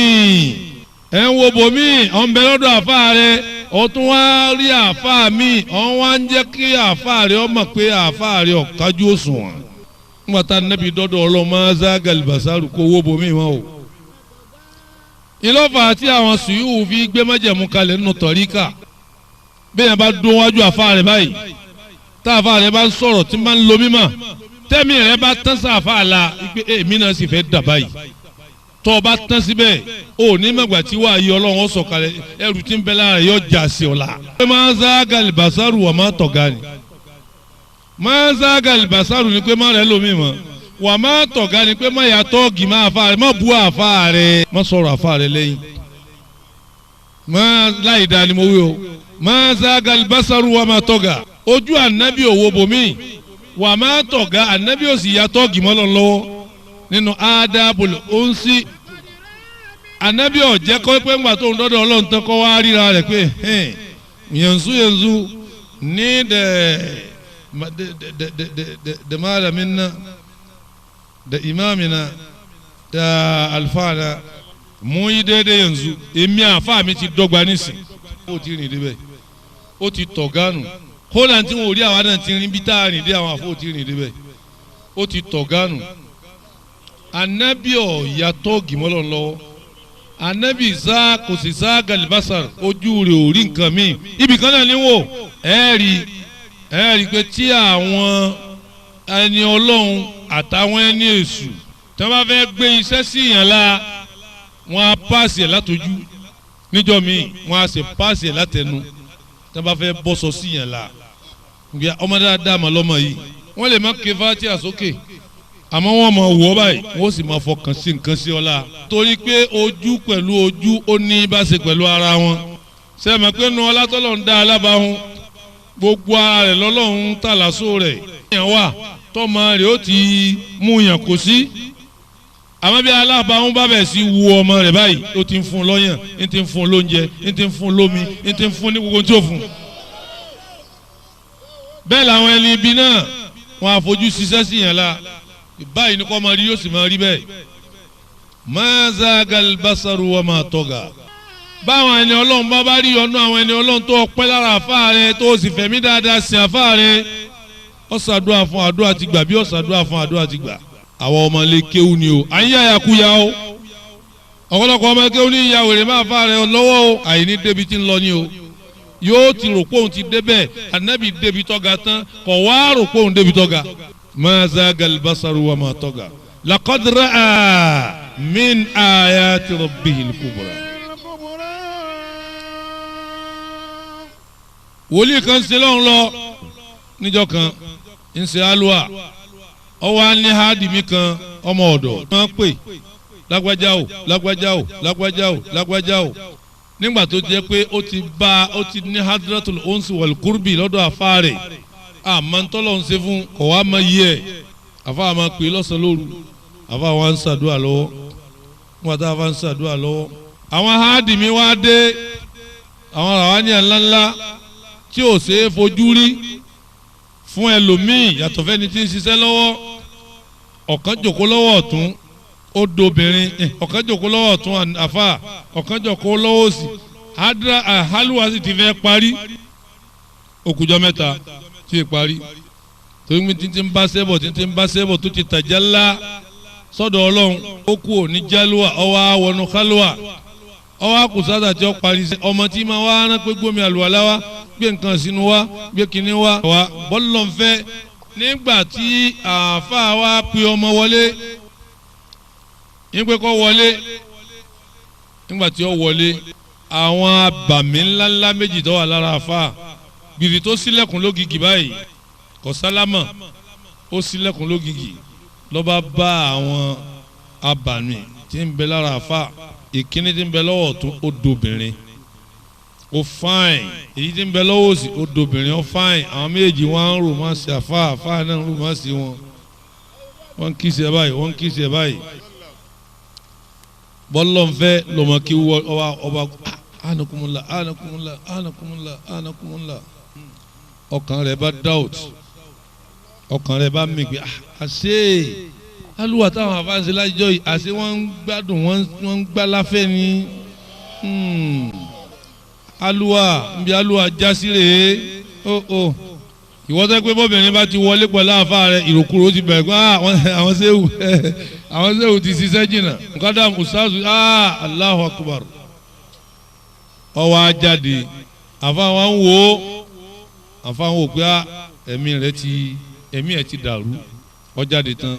ẹ̀ ń wo bòmí ọ̀ ń bẹ lọ́dọ̀ àfa rẹ Ó tún wá rí àáfàá mi, ọ̀hún wá ń jẹ́ kí àáfàá rẹ̀ ọmọ pé àáfàá rẹ̀ ọ̀kájú òṣùwọ̀n. Nígbà tá nẹ́bi dọ́dọ̀ ọlọ́mọ zágàlì bàṣárù kó owó bomi wọn o. Ìlọ́fà àti àwọn sùúrù fi gbé májẹ̀mú kalẹ̀ nínú tọ̀ríkà. Bẹ́ẹ̀ yẹn bá dún wájú àáfàá rẹ̀ báyìí, tá àáfàá rẹ̀ bá ń sọ̀rọ̀ tí máa ń lo mímọ̀, tẹ́mi rẹ̀ bá tán sáfàá la, pé èmi náà sì fẹ́ dà báyìí. Tọ́ ọ bá tán síbẹ̀, ò ní mọ̀gbà tí wàá yọ ọlọ́run ó sọ̀kalẹ̀ ẹrù tí ń bẹ lára yọ jà sí ọ̀la. Máa ń zágàlì bàṣárù wà má tọ̀gá ni. Máa ń zágàlì bàṣárù ni pé má rẹ̀ lómi mọ́. Wà má tọ̀gá ni pé má yà tọ́ọ̀gì má àfa rẹ̀, má bu àfa rẹ̀, má sọ̀rọ̀ àfa rẹ̀ lẹ́yìn. Má láì dáa ni mo wí o. Máa ń zágàlì bàṣárù wà má tọ̀gá. Ojú ànábì òwò bòmí. Wà má tọ̀gá ànábì ò sì yà tọ́ọ̀gì mọ́ lọ lọ́wọ́. Nínú ádábòlò ó ń sí anabi ọ̀jẹ́ kọ́ pé ńgbà tó ń dọ́dọ̀ ọlọ́run tán kọ́ wá ríra rẹ̀ pé yanzu yanzu ní da malamin na da imamina da alfana mú yí déédéé yanzu èmi àfa mi ti dọ́gba nísìn ó ti rìn débẹ̀ ó ti tọ̀ gánù kódà tí wọn ò rí àwa náà ti rìn bí tá a rìn dé àwọn àfọ ò ti rìn débẹ̀ ó ti tọ̀ gánù anabi ọ̀yàtọ̀ gìmọ́lọ́ lọ́wọ́ anabi za kò sì za galibasar ojú rẹ̀ ò rí nǹkan mi ibì kan náà ni wò ẹ rí pé tí àwọn ẹni ọlọ́run àtàwọn ẹni èṣù tí wọ́n bá fẹ́ gbé iṣẹ́ sí yàn la wọ́n á pàṣẹ ẹ̀ látọjú níjọ́ míì wọ́n á sì pàṣẹ ẹ̀ látẹnu tí wọ́n bá fẹ́ bọ́sọ sí yàn la ọmọ dáadáa mà lọ́mọ yìí wọ́n lè má ké fatia sókè àmọ́ wọ́n máa wọ̀ báyìí wọ́n sì máa fọkàn sí nǹkan sí ọlá torí pé ojú pẹ̀lú ojú ó ní bá ṣe pẹ̀lú ara wọn sẹ́mi pé nu ọlá tọ́lọ̀ ń dá alábàáhùn gbogbo ara rẹ̀ lọ́lọ́run tàlàsó rẹ̀ yẹn wà tọ́mọ rẹ̀ ó ti mú yàn kó sí àmọ́ bí alábàáhùn bá bẹ̀ sí wu ọmọ rẹ̀ báyìí ó ti ń fún un lọ́yàn ń ti ń fún un lóúnjẹ ń ti ń fún un lómi ń ti ń fún un ní gbogbo tí ó fún un bẹ́ẹ̀ làwọn ẹni ibi náà wọn àfojú ṣiṣẹ́ sí yẹn la báyìí ni kò máa rí yóò sì máa rí bẹ́ẹ̀ ma zagal basaru wa ma tọ́ga báwọn ẹni ọlọ́run bá bá rí ọ̀nà àwọn ẹni ọlọ́run tó ọpẹ́ lára àfa rẹ tó sì fẹ̀mí dáadáa sin àfa rẹ ọ̀sàdúrà fún àdúrà ti gbà bí ọ̀sàdúrà fún àdúrà ti gbà àwọn ọmọ ilé kéwú ni o à ń yáya kúya o ọ̀pọ̀lọpọ̀ ọmọ kéwú ní ìyá wèrè máa fa rẹ lọ́wọ́ o àìní débi tí ń lọ ni o yóò ti rò pé òun ti débẹ̀ ànábì débi tọ́ga tán kọ̀ wá rò pé òun débi tọ́ga. Ma zagal basaru wa ma tọ́ga laqad ra'a min ayati rabbihil kubra. Wòlíì kan ṣe lọ́hùn lọ níjọ́ kan ń ṣe alúwa ọwọ́ á ní hádìmí kan ọmọ ọ̀dọ̀ wọ́n pè lágbájá o lágbájá o lágbájá o lágbájá o nígbà tó jẹ́ pé ó ti bá ó ti ní hadratul onsi wal kurbi lọ́dọ̀ afá rẹ̀ àmọ́ ń tọ́lọ̀ ń ṣe fún kọ̀ wá mọ yí ẹ̀ afá máa pè lọ́sàn-án lóru afá wa ń ṣàdúrà lọ́wọ́ nígbà tá a fa ń ṣàdúrà lọ́wọ́ àwọn hádìmí wá dé àwọn ràwánìyàn ńláńlá tí ò ṣe é fojú rí fún ẹlòmíì yàtọ̀ fẹ́ni tí ń ṣiṣẹ́ lọ́wọ́ ọ̀kan jòkó lọ́wọ́ ọ̀tún ó dobìnrin ọ̀kan jòkó lọ́wọ́ ọ̀tún àfà ọ̀kan jòkó lọ́wọ́ òsì hadra àhálùwà sì ti fẹ́ parí òkùjọ́ mẹ́ta tí ì parí torí mi ti ń bá sẹ́bọ̀ ti ń bá sẹ́bọ̀ tó ti tàjà ńlá sọ́dọ̀ ọlọ́run ó kú òní jálùwà ọwọ́ àwọnú kálùwà ọwọ́ àkùsátà tí ó parí ọmọ tí ma wá rán pé gbómi àlùwàlá wá gbé nǹkan sínú wá gbé kinní wá wá bọ́lọ̀ ń fẹ́ nígbà tí àáfàá wa pe ọmọ wọlé nígbà kọ́ wọlé nígbà tí ó wọlé àwọn abàmì ńláńlá méjì tó wà lára àáfàá gbìrì tó ṣílẹ̀kùn lógìgì báyìí kò sálámà ó ṣílẹ̀kùn lógìgì ló bá bá àwọn abàmì tí ń bẹ lára àáfàá ìkíní tí ń bẹ lọ́wọ́ ọ̀tún ó dobìnrin ó fáìn èyí tí ń bẹ lọ́wọ́ òsì ó dobìnrin ó fáìn àwọn méjèèjì wọn ń rò má sí àfa àfa náà ń rò má sí wọn wọn ń kíṣe báyìí wọn ń kíṣe báyìí bọ́lọ̀ ń fẹ́ lọ́mọ kí wọ́ ọba ọba anakumula anakumula anakumula anakumula ọkàn rẹ̀ bá doubt ọkàn rẹ̀ bá mì pé àṣé aluwa táwọn afáǹsẹ lájọ yìí àṣé wọ́n ń gbádùn wọ́n ń gbá láfẹ́ ni. Aluwa nbí aluwa jásí rèé ó ó ìwọ tó pé bọ́bìnrin bá ti wọlé pẹ̀lú àfa rẹ̀ ìròkúrò ti bẹ̀rẹ̀ pé àwọn sẹ́wù àwọn sẹ́wù ti ṣiṣẹ́ jìnnà nkádà musazu Allahu Akbar ọwọ́ ajáde àfa wa ń wò ó àfa ń wò pé ẹ̀mí rẹ̀ ti ẹ̀mí ẹ̀ ti dàrú ó jáde tán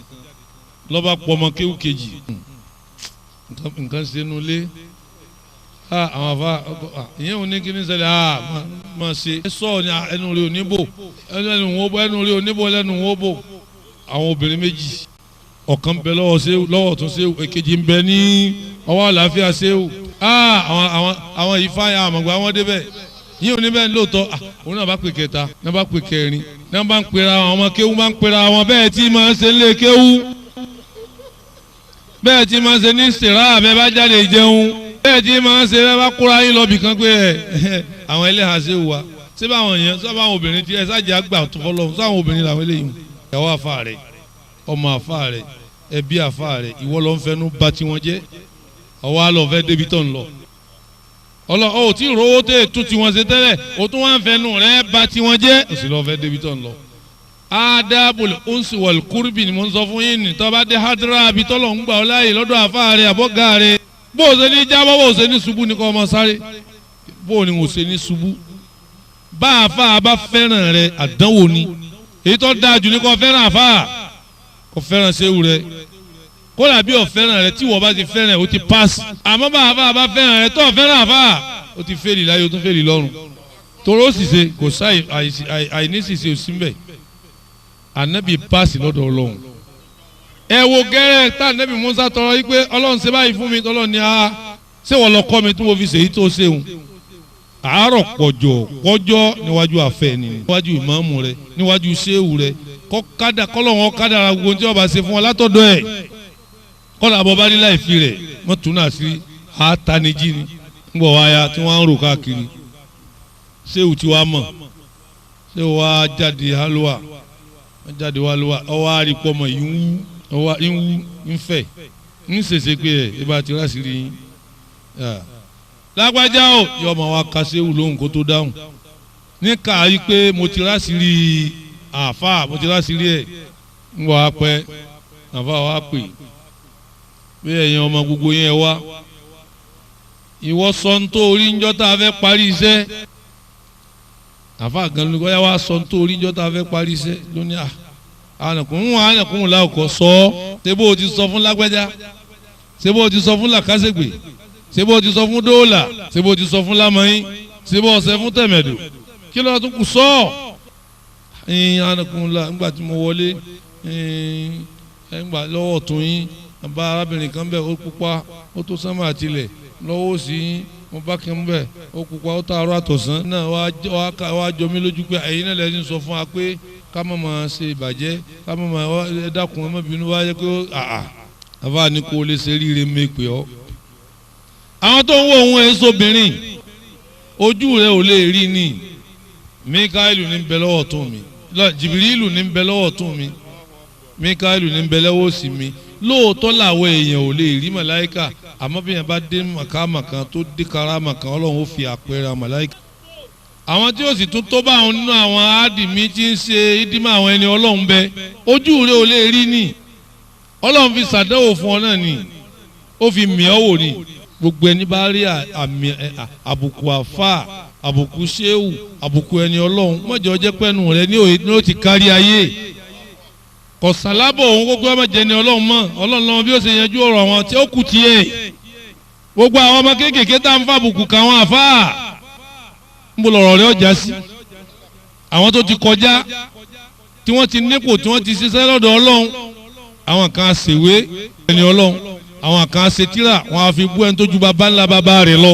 lọ́ba pọmọ kéwù kejì nǹkan ṣe nu lé àwọn afa ìyẹn ò ní kí ní ṣẹlẹ̀ máa ṣe ẹ sọ ni ẹnu rẹ ò ní bò ẹnu wọn bò ẹnu rẹ ò ní bò ẹnu wọn bò àwọn obìnrin méjì ọ̀kan bẹ lọ́wọ́ ṣéwù lọ́wọ́ ọ̀tún ṣéwù èkejì ń bẹ ní ọwọ́ àlàáfíà ṣéwù àwọn ìfáyà àmọ̀gbà wọn débẹ̀ yín ò ní bẹ́ẹ̀ lóòótọ́ òun náà bá pè kẹta náà bá pè kẹrin náà bá ń pera àwọn ọmọ kéwú bá ń pera àwọn bẹ́ẹ̀ tí máa ń ṣe lé kéwú bẹ́ẹ̀ tí máa ń ṣe ní sèrà bẹ́ẹ̀ bá jáde jẹun bẹ́ẹ̀ tí máa ń ṣe bẹ́ẹ̀ bá kóra yín lọ́bì kan pé ẹ̀ àwọn ẹlẹ́hà ṣe wà ṣé báwọn èèyàn ṣé báwọn obìnrin tí ẹ ṣáàjì àgbà tó fọlọ́ ṣáwọn obìnrin làwọn eléyìí ìyàwó àfa rẹ̀ ọmọ àfa rẹ̀ ẹbí àfa rẹ̀ ìwọ ló ń fẹnu bà tiwọn jẹ́ ọwọ́ àlọ́ fẹ́ débi tó ń lọ ọlọ ọ tí rówó tẹ tún tiwọn ṣe tẹ́lẹ̀ o tún wá ń fẹnu rẹ̀ bà tiwọn jẹ́ o sì lọ fẹ́ débi tó ń lọ. Adabul unsi wal kurbi ni mo ń sọ fún yín ní tó bá dé hadra àbí tọ́lọ̀ ń gbà ọ́ láàyè lọ́dọ̀ àfa rẹ̀ àbọ̀gá rẹ̀ bó o ṣe ní jábọ́ bó o ṣe ní ṣubú ni kò ọmọ sáré bó o ní o ṣe ní ṣubú bá àfa bá fẹ́ràn rẹ̀ àdánwò ni èyí tó dáa jù ní kò fẹ́ràn àfa kò fẹ́ràn ṣéwù rẹ̀ kódà bí o fẹ́ràn rẹ̀ tí wọ́n bá ti fẹ́ràn rẹ̀ o ti pass àmọ́ bá àfa bá fẹ́ràn rẹ̀ tó o fẹ́ràn àfa o ti fẹ́ẹ̀lì láyé o tún fẹ́ẹ̀lì lọ́run toró sì ṣe kò sáì àìní sì ṣe òsín bẹ́ẹ̀ ànábì pass lọ́dọ̀ Ọlọ́run ẹ wo gẹ́rẹ́ tá ànábì Musa tọrọ yìí pé Ọlọ́run ṣe báyìí fún mi Ọlọ́run ni a ṣé wọ́n lọ kọ́ mi tí mo fi ṣèyí tó ṣeun àárọ̀ pọ̀jọ́ pọ̀jọ́ níwájú àfẹ́ ni níwájú ìmáàmù rẹ níwájú ṣéwù rẹ kọ́kádà kọ́lọ́wọ́n kádàrà gbogbo tí wọ́n bá ṣe fún ọ látọ̀dọ̀ ẹ̀ kọ́lá bọ́ bá ní láì fi rẹ̀ wọ́n tún náà sí àtàníjí ni ń bọ̀ wáyà tí wọ́n á ń rò káàkiri ṣéwù tí wàá mọ̀ ṣéwù wàá jáde hálùwà wọ́n jáde hálùwà ọwọ́ àríkọ́ mọ̀ yìí ń wú ọwọ́ ń wú ń fẹ̀ ń ṣèṣe pé ẹ̀ ibà ti ráṣìírí yín lágbájá o yọ ọmọ wa ka ṣéwù lóhùn kó tó dáhùn ní káàyí pé mo ti ráṣìírí àáfàá mo ti ráṣìírí ẹ̀ ń wọ apẹ àáfàá wa pè bí ẹ̀yin ọmọ gbogbo yẹn wá ìwọ sọ ń tó orí ńjọ́ tá a fẹ́ parí iṣẹ́ àáfàá gan ló yá wá sọ ń tó orí ńjọ́ tá a fẹ́ parí iṣẹ́ lónìí à ànàkùnrin ànàkùnrin làwùkọ sọ ọ́ ṣé bó o ti sọ fún lágbájá ṣé bó o ti sọ fún làkàṣègbè ṣé bó o ti sọ fún dóòlà ṣé bó o ti sọ fún lámọ́yìn ṣé bó o ṣe fún tẹ̀mẹ̀dù kí ló tún kù sọ ọ́ ẹ̀yin ànàkùnrin là ńgbà tí mo wọlé ńgbà lọ́wọ́ ọ̀tún yín bá arábìnrin kan bẹ̀ ó pupa ó tó sánmà àtilẹ̀ lọ́wọ́ òsì yín mo bá kí n bẹ̀ ó pupa ó tààrọ̀ àtọ̀sán náà wá jọ mí lójú pé ẹ̀yin náà lẹ́yìn sọ fún wa pé ká má máa ṣe ìbàjẹ́ ká má máa ẹ dákun ẹ má bínú wá yẹ pé àà àfa ni kò lè ṣe ríire mẹ́pẹ́ ọ́. Àwọn tó ń wo òun ẹ̀ sóbìnrin ojú rẹ̀ ò lè rí ni Míkáílù ní bẹ lọ́wọ́ ọ̀tún mi Jìbìrìlù ní bẹ lọ́wọ́ ọ̀tún mi Míkáílù ní bẹ lọ́wọ́ òsì mi lóòótọ́ làwọn èèyàn ò lè rí màláìkà àmọ́ bí yẹn bá dé màkàmà kan tó dé karama kan Ọlọ́run ó fi àpẹẹrẹ màláìkà. Àwọn tí ó sì tún tó bá àwọn nínú àwọn ádìmí tí ń ṣe ìdímọ̀ àwọn ẹni Ọlọ́run bẹ ojú rẹ ò lè rí ni Ọlọ́run fi ṣàdánwò fún ọ náà ni ó fi mì ọ́ wò ni gbogbo ẹni bá rí àmì àbùkù àfà àbùkù ṣéwù àbùkù ẹni Ọlọ́run mọ̀jọ́ jẹ́ pẹ́nu rẹ ní òye ní ó ti kárí ayé kọ̀sálábọ̀ òun kókó ẹ̀ má jẹ́ ni Ọlọ́run mọ́ Ọlọ́run lọ́wọ́ bí ó ṣe yanjú ọ̀rọ̀ àwọn tí ó kù tiẹ̀ gbogbo àwọn ọmọ kéékèèké tá à ń fàbùkù káwọn àfà ń bọ̀ lọ̀rọ̀ rẹ̀ ọjà sí àwọn tó ti kọjá tí wọ́n ti nípò tí wọ́n ti ṣiṣẹ́ lọ́dọ̀ Ọlọ́run àwọn kan ṣèwé ẹni Ọlọ́run àwọn kan ṣe tírà wọn á fi bú ẹni tó ju bàbá ńlá bàbá rẹ̀ lọ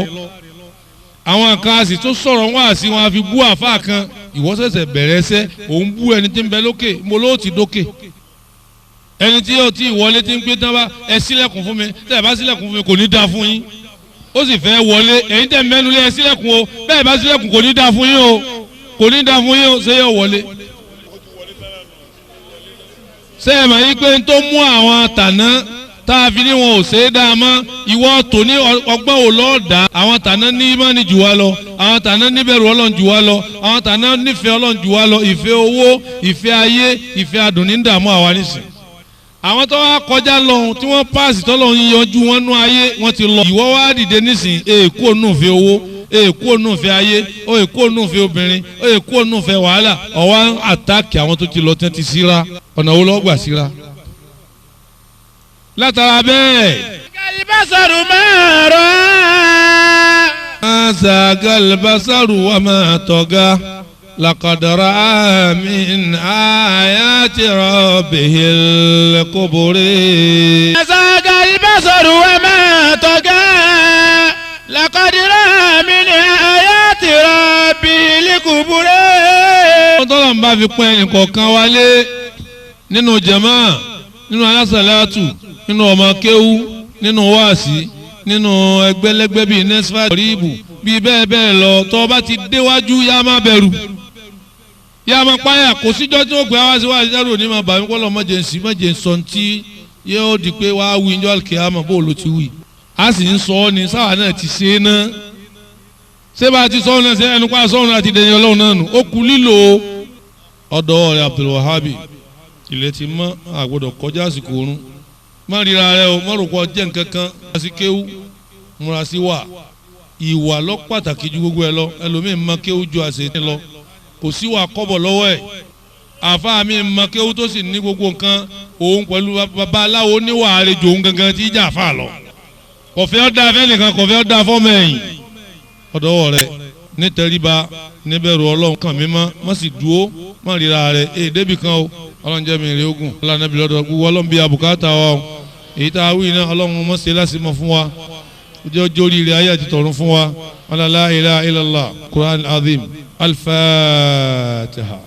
àwọn kan sì tún sọ̀rọ̀ wọn àti wọn á fi bú àfáà kan ìwọ ṣẹ̀ṣẹ̀ bẹ̀rẹ̀ ẹsẹ̀ òun bú ẹni tí ń bẹ lókè mo ló ti dókè ẹni tí yóò tí ìwọlé tí ń pé tán bá ẹ ṣílẹ̀kùn fún mi tẹ́ ẹ bá ṣílẹ̀kùn fún mi kò ní dáa fún yín ó sì fẹ́ wọlé ẹ̀yin tẹ́ mẹ́nu lé ẹ ṣílẹ̀kùn o bẹ́ẹ̀ bá ṣílẹ̀kùn kò ní dáa fún yín o kò ní dáa fún yín o ṣé yóò wọlé. Ṣé ẹ mọ̀ yí pé n tó mú àwọn tàná Tá a fi ní wọn ò ṣe é dáa mọ́. Ìwọ tòní ọgbọ́n ò lọ́ọ́ dá. Àwọn tàná ní ìmánì jù wá lọ. Àwọn tàná níbẹ̀rù Ọlọ́run jù wá lọ. Àwọn tàná nífẹ̀ẹ́ Ọlọ́run jù wá lọ. Ìfẹ́ owó, ìfẹ́ ayé, ìfẹ́ adùn ní dààmú àwa nísìn. Àwọn tó wá kọjá lọ́hùn tí wọ́n páàsì tọ́lọ́hún yíyanjú wọn nú ayé wọ́n ti lọ. Ìwọ wá dìde nísìn, èèkó ònúfẹ́ owó, èèkó ònúfẹ́ ayé, èèkó ònúfẹ́ obìnrin, èèkó ònúfẹ́ wàhálà. Ọ̀wá àtàkì àwọn tó ti lọ tẹ́ ti síra. Ọ̀nà wo ló gbà síra? Látara bẹ́ẹ̀. Kalibasaru máa rọ̀. Azagalbasaru wa ma tọ́ga lakadara min ayati rabbihil kuburi. Azagalbasaru wa ma tọ́ga lakadara min ayati rabbihil kuburi. Tọ́lá ń bá fi pín ẹnì kọ̀ọ̀kan wálé nínú jàmá, nínú alásàlátù, nínú ọmọ kéwú, nínú wáàsí, nínú ẹgbẹ́lẹ́gbẹ́ bíi nesfa ríìbù bíi bẹ́ẹ̀ bẹ́ẹ̀ lọ. Tó bá ti déwájú yá má bẹ̀rù, yá má páyà. Kò síjọ́ tí wọ́n pè á wá sí wáàsí dárò ní ma bà mí kọ́lọ́ mọ̀jẹ̀ ń sí mọ̀jẹ̀ ń sọ tí yóò di pé wàá wí njọ́ àlùkìyámà bó ló ti wí. A sì ń sọ ọ́ ni sáwà náà ti ṣe é ná. Ṣé bá a ti sọ ọ́ náà ṣe ẹnu pa sọ́ọ́ náà ti dẹ̀yìn Ọlọ́run náà nù. Ó kú lílo ọ̀dọ́ rẹ̀ Abdulwahabi. Ilẹ̀ ti mọ́, àgbọ̀dọ̀ kọjá àsìkò oorun. Má ríra rẹ o, má rò pọ̀ jẹ́ nǹkan kan. Múra sí kéwú, múra sí wà. Ìwà lọ pàtàkì ju gbogbo ẹ lọ. Ẹlòmíì mọ kéwú ju àṣẹ lọ. Kò sí wà kọ́bọ̀ lọ́wọ́ ẹ̀. Àfáà mi mọ kéwú tó sì ní gbogbo nǹkan. Òun pẹ̀lú babaláwo níwà àrejò òun gangan tí ìjà àfáà lọ. Kọ̀fẹ́ ọ̀dà fẹ́nìkan, kọ̀fẹ́ ọ̀dà fọ́mọ ẹ̀yìn. Ọ̀dọ́wọ́ rẹ nítẹríba, níbẹ̀rù Ọlọ́run kàn mí mọ́, má sì dúró, má ríra rẹ. Èè débì kan o, Ọlọ́run jẹ́ mi rè ogun. Ọlọ́run nàbí lọ́dọ̀ gbogbo Ọlọ́run bí abùkátà wa o. Èyí tá a wí náà Ọlọ́run mọ̀ ṣe lásìmọ̀ fún wa. Jẹ́ ọjọ́ oríire ayé àti tọ̀run fún wa. La ilaha illallah, Quran azim, Al-Fatiha.